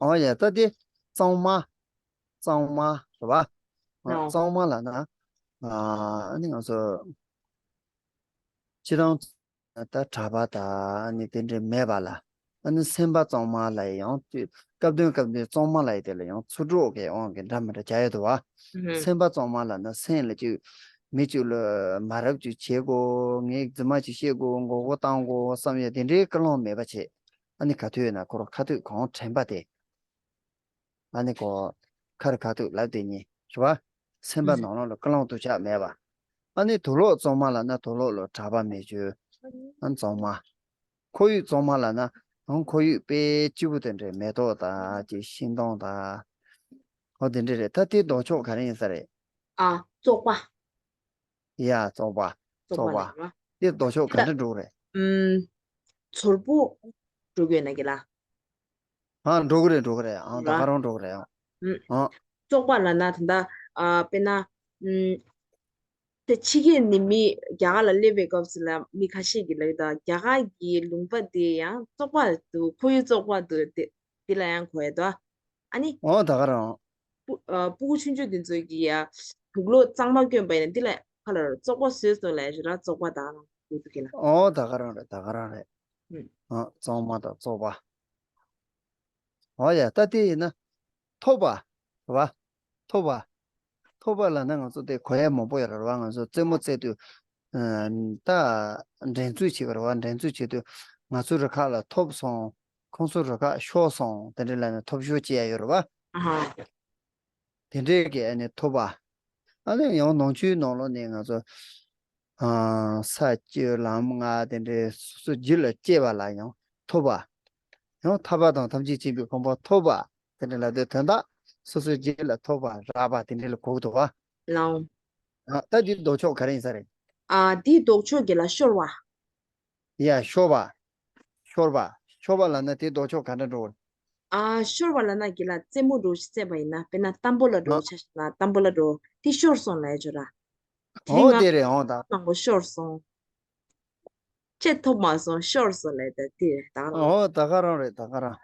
ཨོ་ཡ་ད་དེ་གཙང་མ། གཙང་མ་རེད་བ། ཨོ། གཙང་མ་ལབ་ན། ཨ་ནི་ང་ཚོ་སྤྱིར་བཏང་། ད་གྲྭ་པ་དང་ཨ་ནི་དེ་འདྲ་མེད་པ་ལ། ཨ་ནི་སེམས་པ་གཙང་མ་ལ་ཡང་དུས་སྐབས་དོན་སྐབས་དོན་གཙང་མ་ལ་ཡི་དེ་ལ་ཡང་ཚུར་འགྲོ་གི་དབང་གི་འདྲ་མི་འདྲ་བྱ་ཡོད་དོ་བ། ཧུམ། སེམས་པ་གཙང་མ་ལ་ན་སེམས་ལ་ཅིག་མི་ཅིག་ལ་མ་རབས་ཅིག་བྱེད་དགོས། ངས་རྫུན་མ་ཅིག་བཤད་དགོས། མགོ་སྐོར་བཏང་དགོས་བསམ་ཡ་དེ་འདྲའི་ཀུན་སློང་མེད་པ་བྱེད། ཨ་ནི་ག་དུས་ཡོད་ན་ཁོ་རང་ཁ་ཐུག་གང་དྲན་པ་དེ། ཨ་ནི་ཀོ། ཁ་རི་ཁ་ཐུག་ལབ་དེ་གཉིས་རེད་བ། སེམས་པ་ནང་ལོགས་ལ་ཀུན་སློང་འདུ་ཆགས་མེད་པ། ཨ་ནི་དུག་ལོག་གཙང་མ་ལབ་ན་དུག་ལོག་ལ་གྲྭ་པ་མེད་རྒྱུ། ཨ་ནི་གཙང་མ། ཁོར་ཡུག་གཙང་མ་ལབ་ན་ཨང་ཁོར་ཡུག་དཔེ་སྐྱིད་པོ་དེ་འདྲའི་མེ་ཏོག་དང་ཅིག་ཤིང་སྡོང་དང་། ཨོ་དེ་འདྲ་རེད། ད་དེ་ལྡོག་ཕྱོགས་ག་རེ་ཡིན་ས་རེད། ཨ་བཙོག་པ། ཡ་བཙོག་པ། བཙོག་པ་བཙོག་པ། ལབ་ན། དེ་ལྡོག་ཕྱོགས་ག་འདྲ་འགྲོ་གི་རེད། ཨུམ། ཚོར་པོ་འགྲོ་གི་ཡོད་ན་གི་ལ། ཨ་འགྲོ་གི་རེད་འགྲོ་གི་རེད། ཨང་ད་ར། ག་རང་འགྲོ་གི་རེད་ཨང་། ཨུམ། ཨང་། བཙོག་པ་ལབ་ན་ད་ལྟ་ཨ་དཔེར་ན། ཨུམ། དེ་ཕྱི་རྒྱལ་ནས་མི་རྒྱ་གར་ལ་སླེབས་པའི་སྐབས་སུ་ལ་མི་ཁ་ཤས་ཀྱིས་ལབ་ད་རྒྱ་གར་གྱི་ལུང་པ་དེ་ཡང་བཙོག་པ་འདུག་ཁོར་ཡུག་བཙོག་པ་འདུག་དེ་དེ་ལ་ཡང་གོ་ཡ་འདུག་ཨ་ནི། ཨོ་ད་ག་རང་། སྤུ་ཨ་སྤུ་གུ་ཆུང་ཆུང་དེ་ཚོ་གིས་ཡ་དུག་ལོག་གཙང་མ་བསྐོན་པ་ཡིན་ན་འདི་ལ་ཁ་ལ་བཙོག་པ་བཟོས་སོང་ལབ་ཞུ་ར། བཙོག་པ་ད་ག་རང་འདུག་གི་ལ། ཨོ་ད་ག་རང་རེད་ད་ག་རང་རེད། ཨུམ། ཨ་གཙང་མ་དང་བཙོག་པ། ཨོ་ཡ་ད་དེ་ཡིན་ན། ཐོབ་པ། རེད་བ། ཐོབ་པ། ཐོབ་པ་ལབ་ན་ང་ཚོ་དེ་གོ་ཡ་མང་པོ་ཡོད་རེད་བ། ང་ཚོ་རྩེད་མོ་རྩེ་དུས། ཨ་ད་འགྲན་རྩོད་བྱེད་པ་རེད་བ། འགྲན་རྩོད་བྱེད་དུས་ང་ཚོ་རུ་ཁག་ལ་ཐོབ་སོང་། ཁོང་ཚོ་རུ་ཁག་ཤོར་སོང་དེ་འདྲ་ལབ་ནས་ཐོབ་ཤོར་བྱེད་ཡ་ཡོད་རེད་བ། ཨ་ཧ། དེ་འདྲའི་གི་ཨ་ནི་ཐོབ་པ། ཨ་ནི་ཡང་ནང་ཆོས་ནང་ལོགས་ནས་ང་ཚོ། ཨ་ས་བཅུ་ལམ་ལྔ་དེ་འདྲའི་སོ་སོ་རྒྱུད་ལ་སྐྱེས་པ་ལ་ཡང་ཐོབ་པ། ཡང་ཐར་པ་དང་ཐམས་ཅད་མཁྱེན་པའི་གོ་འཕང་ཐོབ་པ་དེ་འདྲ་ལབ་དུས་དོན་དག་སོ་སོའི་རྒྱུད་ལ་ཐོབ་པ་རག་པ་དེ་འདྲ་ལ་གོ་གི་འདུག་བ། ལའོ། ཨ་ད་འདིའི་ལྡོག་ཕྱོགས་ག་རེ་ཡིན་ས་རེད། ཨ་འདིའི་ལྡོག་ཕྱོགས་དགེ་ལ་ཤོར་བ། ཡ་ཤོར་བ། ཤོར་བ། ཤོར་བ་ལབ་ན་དེའི་ལྡོག་ཕྱོགས་ག་འདྲ་འགྲོ་གི་རེད། ཨ། ཤོར་བ་ལབ་ན་དགེ་ལགས་རྩེད་མོ་འདྲ་བོ་ཞིག་རྩེས་པ་ཡིན་ན། དཔེར་ན་ཏམ་བོ་ལ་འདྲ་བོ་ཆ་བཞག་ན་ཏམ་བོ་ལ་འདྲ་བོ་དེ་ཤོར་སོང་ལབ་ཡ་ཅིག་ཡོད་ར། དེ་རིང་ང་ཨོ་དེ་རེད། ཨོ་ད། མང་པོ་ཤོར་སོང་། ཆེ་ཐོབ་མ་སོང་། ཤོར་སོང་ལབ་ཡ་ད་དེ་རེད། ད་ག་རང་། ཨོ་ད་ག་རང་རེད། ད་ག་རང་།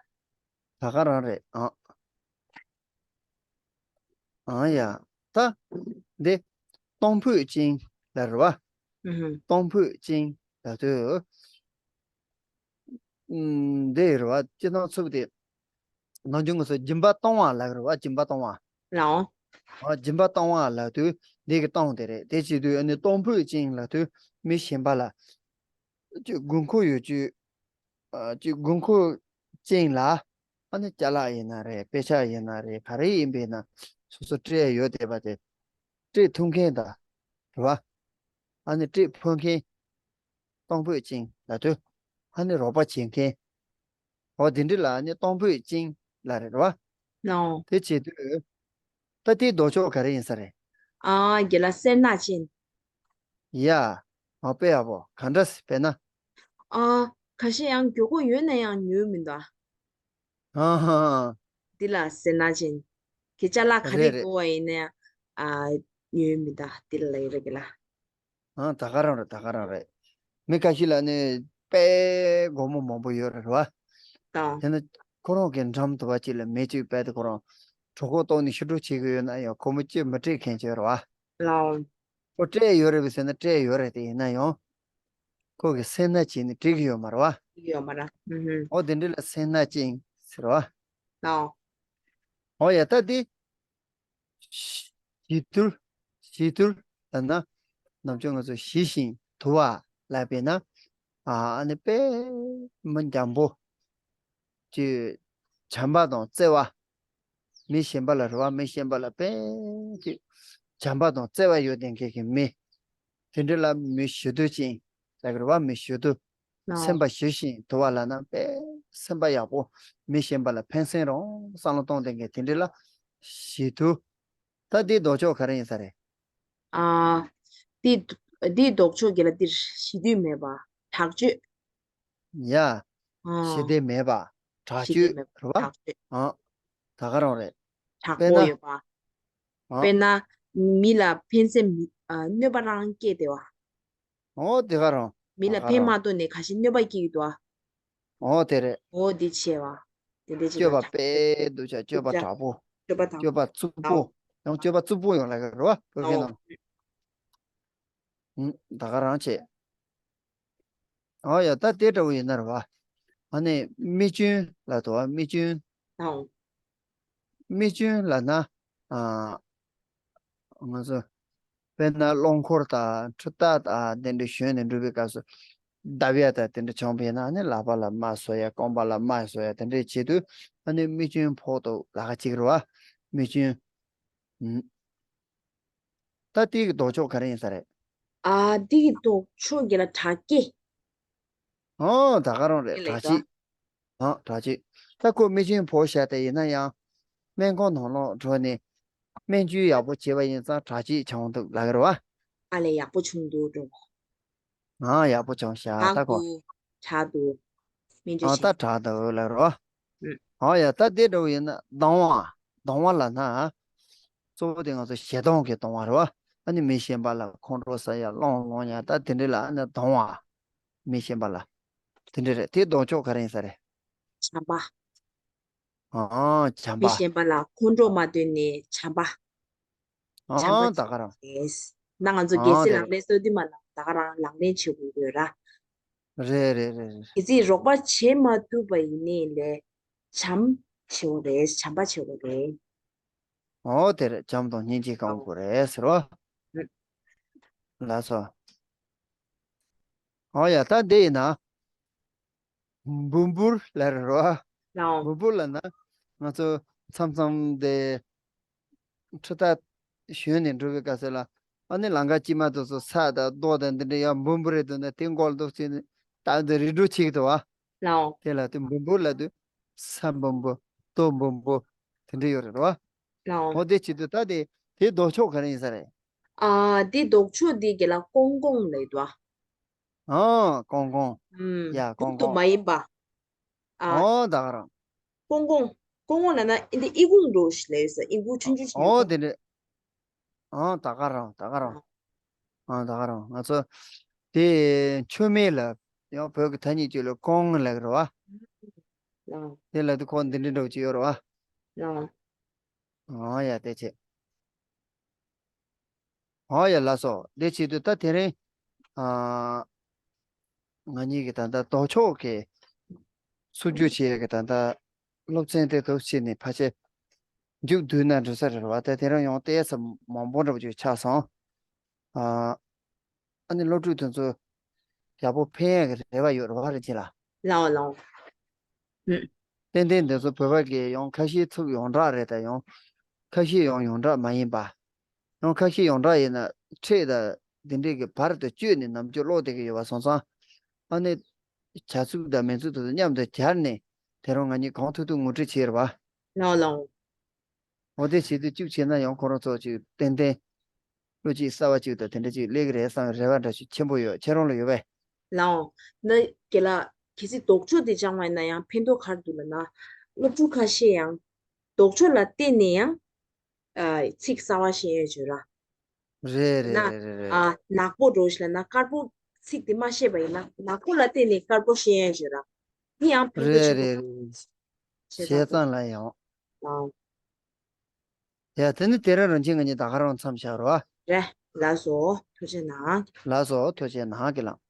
ད་ག་རང་རེད། ཨ། ཨང་ཡ། ད། འདི། གཏོང་ཕོད་ཅན་ལབ་རེད་བ། ཨུ་ཧུམ། གཏོང་ཕོད་ཅན་ལབ་དུས། ཨུམ། འདི་རེད་བ། སྤྱིར་བཏང་ཚུགས་དེ། ནམ་རྒྱུན་ང་ཚོ་སྦྱིན་པ་གཏོང་བ་ལབ་རེད་བ། སྦྱིན་པ་གཏོང་བ། ལའོ། ཨ། སྦྱིན་པ་གཏོང་བ་ལབ་དུས་འདི་གི་གཏོང་དེ་རེད། དེ་བྱེད་དུས་ཨ་ནི་གཏོང་ཕོད་ཅན་ལབ་དུས་མི་གཞན་པ་ལ། ཅིག་དགོས་མཁོ་ཡོད་ཅིག་ཨ། ཅིག་དགོས་མཁོ་ཅན་ལ། ཨ་ནི་ཅ་ལག་ཡིན་ན་རེད། དཔེ་ཆ་ཡིན་ན་རེད། ག་རེ་ཡིན་པས་ན་སོ་སོ་སྤྲད་ཡོད་བསྡད་པ་དེ། སྤྲད་ཐུབ་མཁན་དང་། རེད་བ། ཨ་ནི་སྤྲད་ཕོད་མཁན། གཏོང་ཕོད་ཅན་ལབ་དུས། ཨ་ནི་རོགས་པ་བྱེད་མཁན། འོ་དེ་འདྲ་ལ་ཨ་ནི་གཏོང་ཕོད་ཅན་ལབ་རེད་བ། ལའོ། དེ་བྱེད་དུས། ད་དེའི་ལྡོག་ཕྱོགས་ག་རེ་ཡིན་ས་རེད། ཨ། དགེ་ལགས་སེར་སྣ་ཅན། ཡ། ཨ། དཔེ་ཡག་པོ། ག་འདྲ་སེ་དཔེར་ན། ཨ། ཁ་ཤས་ཡང་མགྱོགས་པོ་ཡོད་ན་ཡང་ཉོས་མི་འདུག་ཨ་ཧ་ཧ། འདི་ལ་སེར་སྣ་ཅན། ཁྱེད་ཅ་ལག་ག་རེ་རེད། དགོས་པ་ཡིན་ན་ཡང་། ཨ། ཉོས་མི་འདུག་འདི་ལ་ཡོད་རེད་དགེ་ལགས། ཨ། ད་ག་རང་རེད། ད་ག་རང་རེད། མི་ཁ་ཤས་ལ་ནི་དཔེ་སྒོར་མོ་མང་པོ་ཡོད་རེད་བ། དང་། དེ་ནི་ཁོ་རང་གི་འགྲམ་དུ་བ་ཅིག་ལ་མི་གཅིག་དཔེ་དེ་ཁོ་རང་གྲོད་ཁོག་ལྟོགས་ནས་ཕྱི་དྲོ་བྱེད་ཀྱི་ཡོད་ན་ཡང་ཁོ་མོ་ཅིག་མི་སྤྲད་མཁན་ཅིག་ཡོད་རེད་བ། ལའོ། ཁོ་སྤྲད་ཡོད་རེད་པས་ཟེར་ན་སྤྲད་ཡོད་རེད། དེ་ཡིན་ན་ཡང་ཁོ་གི་སེར་སྣ་ཅན་ནི་སྤྲད་ཀྱི་ཡོད་མ་རེད་བ། ཡོད་མ་རེད། ཨུ་ཧུམ། ཨོ་དེ་འདྲ་ལ་སེར་སྣ་ཅན་ཟེར་བ། ལའོ། ཨོ་ཡ། ད་དེ། ཞི་དུལ། ཞི་དུལ་ལབ་ན། ནམ་རྒྱུན་ང་ཚོ་ཞི་ཞིང་དུལ་བ་ལབ་པས་ན། ཨ་ནི་དཔེ་མི་འཇམ་པོ། ཅིག་བྱམས་པ་དང་བརྩེ་བ། མི་གཞན་པ་ལ་རེད་བ། མི་གཞན་པ་ལ་དཔེ་ཅིག་བྱམས་པ་དང་བརྩེ་བ་ཡོད་བསྡད་མཁན་གྱི་མི། དེ་འདྲ་ལ་མི་ཞི་དུལ་ཅན་ལབ་ཀྱི་རེད་བ། མི་ཞི་དུལ། ལའོ། སེམས་པ་ཞི་ཞིང་དུལ་བ་ལབ་ན་དཔེ་སེམས་པ་ཡག་པོ། མི་གཞན་པ་ལ་ཕན་སེམས་རང་བསམ་བློ་གཏོང་བསྡད་མཁན་དེ་འདྲ་ལ་ཞི་དུལ། ད་འདིའི་ལྡོག་ཕྱོགས་ག་རེ་ཡིན་ས་རེད། ཨ། འདི་འདིའི་ལྡོག་ཕྱོགས་དགེ་ལགས་འདིར་ཞི་དུལ་མེད་པ་དྲག་སྤྱོད། ཡ། ཨ། ཞི་བདེ་མེད་པ་དྲག་ཞི་བདེ་སྤྱོད་མེད་པ་རེད་བ། དྲག་སྤྱོད། ཨ། ད་ག་རང་རེད། དྲག་དཔེར་ན། པོ་ཡོད་པ། ཨ། དཔེར་ན། མི་ལ་ཕན་སེམས་མི། ཨ། གནོད་པ་རང་སྐྱེལ་བསྡད་པ། ཨོ་དེ་ག་རང་། མི་ལ་ཕན་མ་ཐོགས་ནས་ཁ་ཤས་གནོད་པ་སྐྱེལ་གྱི་འདུག་ཨ། ཨོ་དེ་རེད། ཨོ་དེ་བྱས་པ། དེ་འདྲ་ཅིག་སྤྱོད་པ་དང་དཔེ་སྡུག་ཅག་སྤྱོད་པ་དྲག་པོ། སྤྱོད་པ་དྲག་སྤྱོད་པ་རྩུབ་པོ། ཡང་སྤྱོད་པ་རྩུབ་པོ་ཡོང་ལ་ག་རེ་བ་བོད་སྐད་ནང་། ཨོ། ཨུ། ད་ག་རང་བྱས། ཨོ་ཡ། ད་དེ་འདྲ་བོ་ཡིན་ན་རེད་བ། ཨ་ནི་རྨས་སྐྱོན་ལབ་འདུག་བ། རྨས་སྐྱོན། ཨོ། རྨས་སྐྱོན་ལབ་ན། ཨ། ང་ཚོ། དཔེར་ན་རླངས་འཁོར་དང་འཕྲུལ་རྟ་དང་དེ་འདྲ་ཞོན་ནས་འགྲོ་བའི་སྐབས་སུ། བརྡབ་ཡ་དང་དེ་འདྲ་བྱུང་བས་ན་ཨ་ནི་ལག་པ་ལ་རྨ་བཟོ་ཡ། རྐང་པ་ལ་རྨ་བཟོ་ཡ། དེ་འདྲ་བྱེད་དུས་ཨ་ནི་རྨས་སྐྱོན་ཕོག་འདུག་ལབ་ཀྱི་རེད་བ། རྨས་སྐྱོན། ཨུ། ད་དེ་གི་ལྡོག་ཕྱོགས་ག་རེ་ཡིན་ས་རེད། ཨ། དེ་གི་ལྡོག་ཕྱོགས་དགེ་ལགས་དྲག་སྐྱེད། ཨོ་ད་ག་རང་རེད། དེ་ལས་དྲག་ད། སྐྱེད། ཨ། དྲག་སྐྱེད། ད་ཁོ་རྨས་སྐྱོན་ཕོག་བཞག་དེ་ཡིན་ན་ཡང་། སྨན་ཁང་ནང་ལོགས་འགྲོ་ནས་སྨན་བཅོས་ཡག་པོ་བྱས་པ་ཡིན་ཙང་དྲག་སྐྱེད་བྱུང་འདུག་ལབ་ཀྱི་རེད་བ། ཨ་ལས་ཡག་པོ་བྱུང་འདུག་འགྲོ། ཨ། ཡག་པོ་བྱུང་ཤག་ད་ཁོ། དྲག་འདུག་སྨན་བཅོས་ཨ། བྱས། ད་དྲག་འདུག་ལབ་རོ། ཨུ། ཨ་ཡ། ད་དེ་འདྲ་བོ་ཡིན་ན་སྡང་བ། སྡང་བ་ལབ་ན། གཙོ་བོ་དེ་ང་ཚོ་ཞེ་སྡང་གི་སྡང་བ་རེད་བ། ཨ་ནི་མི་གཞན་པ་ལ་ཁོང་ཁྲོ་ཟ་ཡ། རླུང་ལངས་ཡ། ད་དེ་འདྲ་ལ་ཨ་ནི་སྡང་བ། མི་གཞན་པ་ལ། དེ་འདྲ་རེད། དེ་ལྡོག་ཕྱོགས་ག་རེ་ཡིན་ས་རེད། བྱམས་པ། ཨ། བྱམས་པ། མི་གཞན་པ་ལ་ཁོང་ཁྲོ་མ་འདོན་ནས་བྱམས་པ། བྱམས་པ། ཨ། ད་ག་རང་། ད་ང་ཚོ་ཨ། གལ་སྲིད་ལག་ལེན་བཟོ་དུས་མ་ལ་ད་ག་རང་ལག་ལེན་བྱེད་དགོས་ཡོད་ར། རེད་རེད་རེད་རེད། གལ་སྲིད་རོགས་པ་བྱེད་མ་ཐུབ་པ་ཡིན་ནའི་ལས་བྱམས་བྱེད་དགོས་རེད། བྱམས་པ་བྱེད་དགོས་རེད། ཨོ་དེ་རེད། བྱམས་དང་སྙིང་རྗེ་གང་དགོས་རེད་ཟེར་བ། ལགས་སོ། ཨོ་ཡ། ད་འདི་ཡིན་ན། འབུམ་འབུར་ལབ་རེད་རོ། ལའོ། འབུམ་འབུར་ལབ་ན། ང་ཚོ་མཚམས་མཚམས་དེ་འཕྲུལ་རྟ་ཞོན་ནས་འགྲོ་བའི་སྐབས་སུ་ལ། ཨ་ནི་ལམ་ཁ་དཀྱིལ་མ་དེ་ཚོ་ས་དང་རྡོ་དང་འདི་འདྲ་ཡང་འབུར་འབུར་རེད་འདུག་ན། དེ་མགོ་ལ་འདུག་བྱས་ནས་ད་འདི་རི་འགྲོ་བྱེད་ཀྱི་འདུག་བ། ལའོ། དེ་ལ་དེ་འབུམ་འབུར་ལབ་དུས་ས་འབུམ་པོ། རྡོ་འབུམ་པོ། དེ་འདྲ་ཡོད་རེད་རོ། ལའོ། འོ་དེ་བྱེད་དུས་ད་དེ་དེའི་ལྡོག་ཕྱོགས་ག་རེ་ཡིན་ས་རེད། ཨ། དེའི་ལྡོག་ཕྱོགས་དེ་རྒན་ལགས་ཀོང་ཀོང་ལབ་འདུག་བ། ཨ། ཀོང་ཀོང་། ཨུམ། ཡ། ཀོང་ཀོང་། མ་ཡིན་པ། ཨ། ཨོ་ད་ག་རང་། ཀོང་ཀོང་། ཀོང་ཀོང་ལབ་ན་ཨིན་དེ་ཨི་ཀུང་འགྲོ་ཞིག་ལབ་ཡོད་ས། ཨི་ཀུང་ཆུང་ཆུང་ཞིག་ཨོ་ཡོད་ས། དེ་འདྲ། ཨོ་ད་ག་རང་ད་ག་རང་། ཨོ་ད་ག་རང་ང་ཚོ་དེ་མཆོད་མེ་ལ་ཡང་བོད་ཀྱི་ཐ་སྙད་ཅིག་ལ་ཀོང་ལབ་ཀྱི་རེད་བ། ཨ། དེ་ལ་དེ་ཁོ་འདི་འདྲ་འདྲ་བོ་ཅིག་ཡོད་རེད་བ། ཨ། ཨོ་ཡ་དེ་བྱས། ཨོ་ཡ་ལགས་སོ། དེ་བྱེད་དུས་ད་དེ་རིང་ཨ་ང་གཉིས་ཀྱི་ད་ལྟ་ལྡོག་ཕྱོགས་ཀྱི་སུ་རྒྱུ་བྱེད་ཀྱི་ད་ལྟ་སློབ་ཚན་དེ་ཐོག་བྱས་ནས་ཕལ་ཆེར་མཇུག་བསྡུས་ན་འགྲོ་ས་རེད་བ། ད་དེ་རིང་ཡང་ལྟས་ས་མང་པོ་འདྲ་པོ་ཅིག་ཆགས་སོང་། ཨ་ཨ་ནི་སློབ་ཕྲུག་དེ་ཚོ་ཡག་པོ་ཕན་ཡག་གི་རེ་བ་ཡོད་རེད་བ། རེད་ཅེ་ལ། ལའོ་ལའོ། ཨུ། ཏན་ཏན་འདི་ཚོ་བོད་པ་གི་ཡང་ཁ་ཤས་ཚུགས་ཡོངས་གྲགས་རེད། ད་ཡང་ཁ་ཤས་ཡང་ཡོངས་གྲགས་མ་ཡིན་པ། ཡང་ཁ་ཤས་ཡོངས་གྲགས་ཡིན་ན་ཁྲིད་དང་འདི་འདྲས་ཀྱི་བར་དུ་བསྐྱོད་ནས་ནམ་རྒྱུན་ཀློག་བསྡད་ཀྱི་ཡོད་པ་སོང་ཙང་། ཨ་ནི་བྱ་ཚུགས་དང་མི་ཚུགས་དེ་ཚོ་མཉམ་དུ་སྦྱར་ནས་དེ་རིང་ང་གཉིས་གང་ཐུབ་ཐུབ་ངོ་སྤྲོད་བྱས་རེད་བ། ལའོ་ལའོ། འོ་དེ་བྱེད་དུས་གཅིག་བྱས་ན་ཡང་ཁོ་རང་ཚོ་ཅིག་ཏན་ཏན་བློ་གཅིག་གསར་བ་གཅིག་དང་དེ་འདྲ་ཅིག་སླེབས་ཀྱི་རེད་བསམ་རེ་བ་འདྲ་ཞིག་ཆེན་པོ་ཡོད། ཁྱེད་རང་ལ་ཡོད་པས། ལའོ། ན་རྒན་ལགས། གལ་སྲིད་ལྡོག་ཕྱོགས་དེ་སྦྱངས་པ་ཡིན་ན་ཡང་ཕན་ཐོགས་ག་རེ་འདུག་ལབ་ན། སློབ་ཕྲུག་ཁ་ཤས་ཡང་ལྡོག་ཕྱོགས་ལ་བརྟེན་ནས་ཡང་ཨ་ཚིག་གསར་བ་ཤེས་ཡོད་བརྗོད་ར། རེད་རེད་ན། རེད་རེད་རེད། ཨ་ནག་པོ་འགྲོ་ཞིག་ལབ་ན་དཀར་པོ་ཚིག་དེ་མ་ཤེས་པ་ཡིན་ན་ནག་པོ་ལ་བརྟེན་ནས་དཀར་པོ་ཤེས་ཡོད་བརྗོད་ར། དེ་ཡང་ཕན་ཐོགས་རེད་ཆེན་པོ་རེད་རེད། བྱེད་སྟངས་དེ། ལ་ཡང་། ཨ། ཡ་དེ་ནི་དེ་རིང་རང་ཁྱིམ་ང་གཉིས་ད་ག་རང་མཚམས་བཞག་རོགས། རེད། ལགས་སོ། ཐུགས་རྗེ་གནང་། ལགས་སོ། ཐུགས་རྗེ་གནང་། རྒན་ལགས།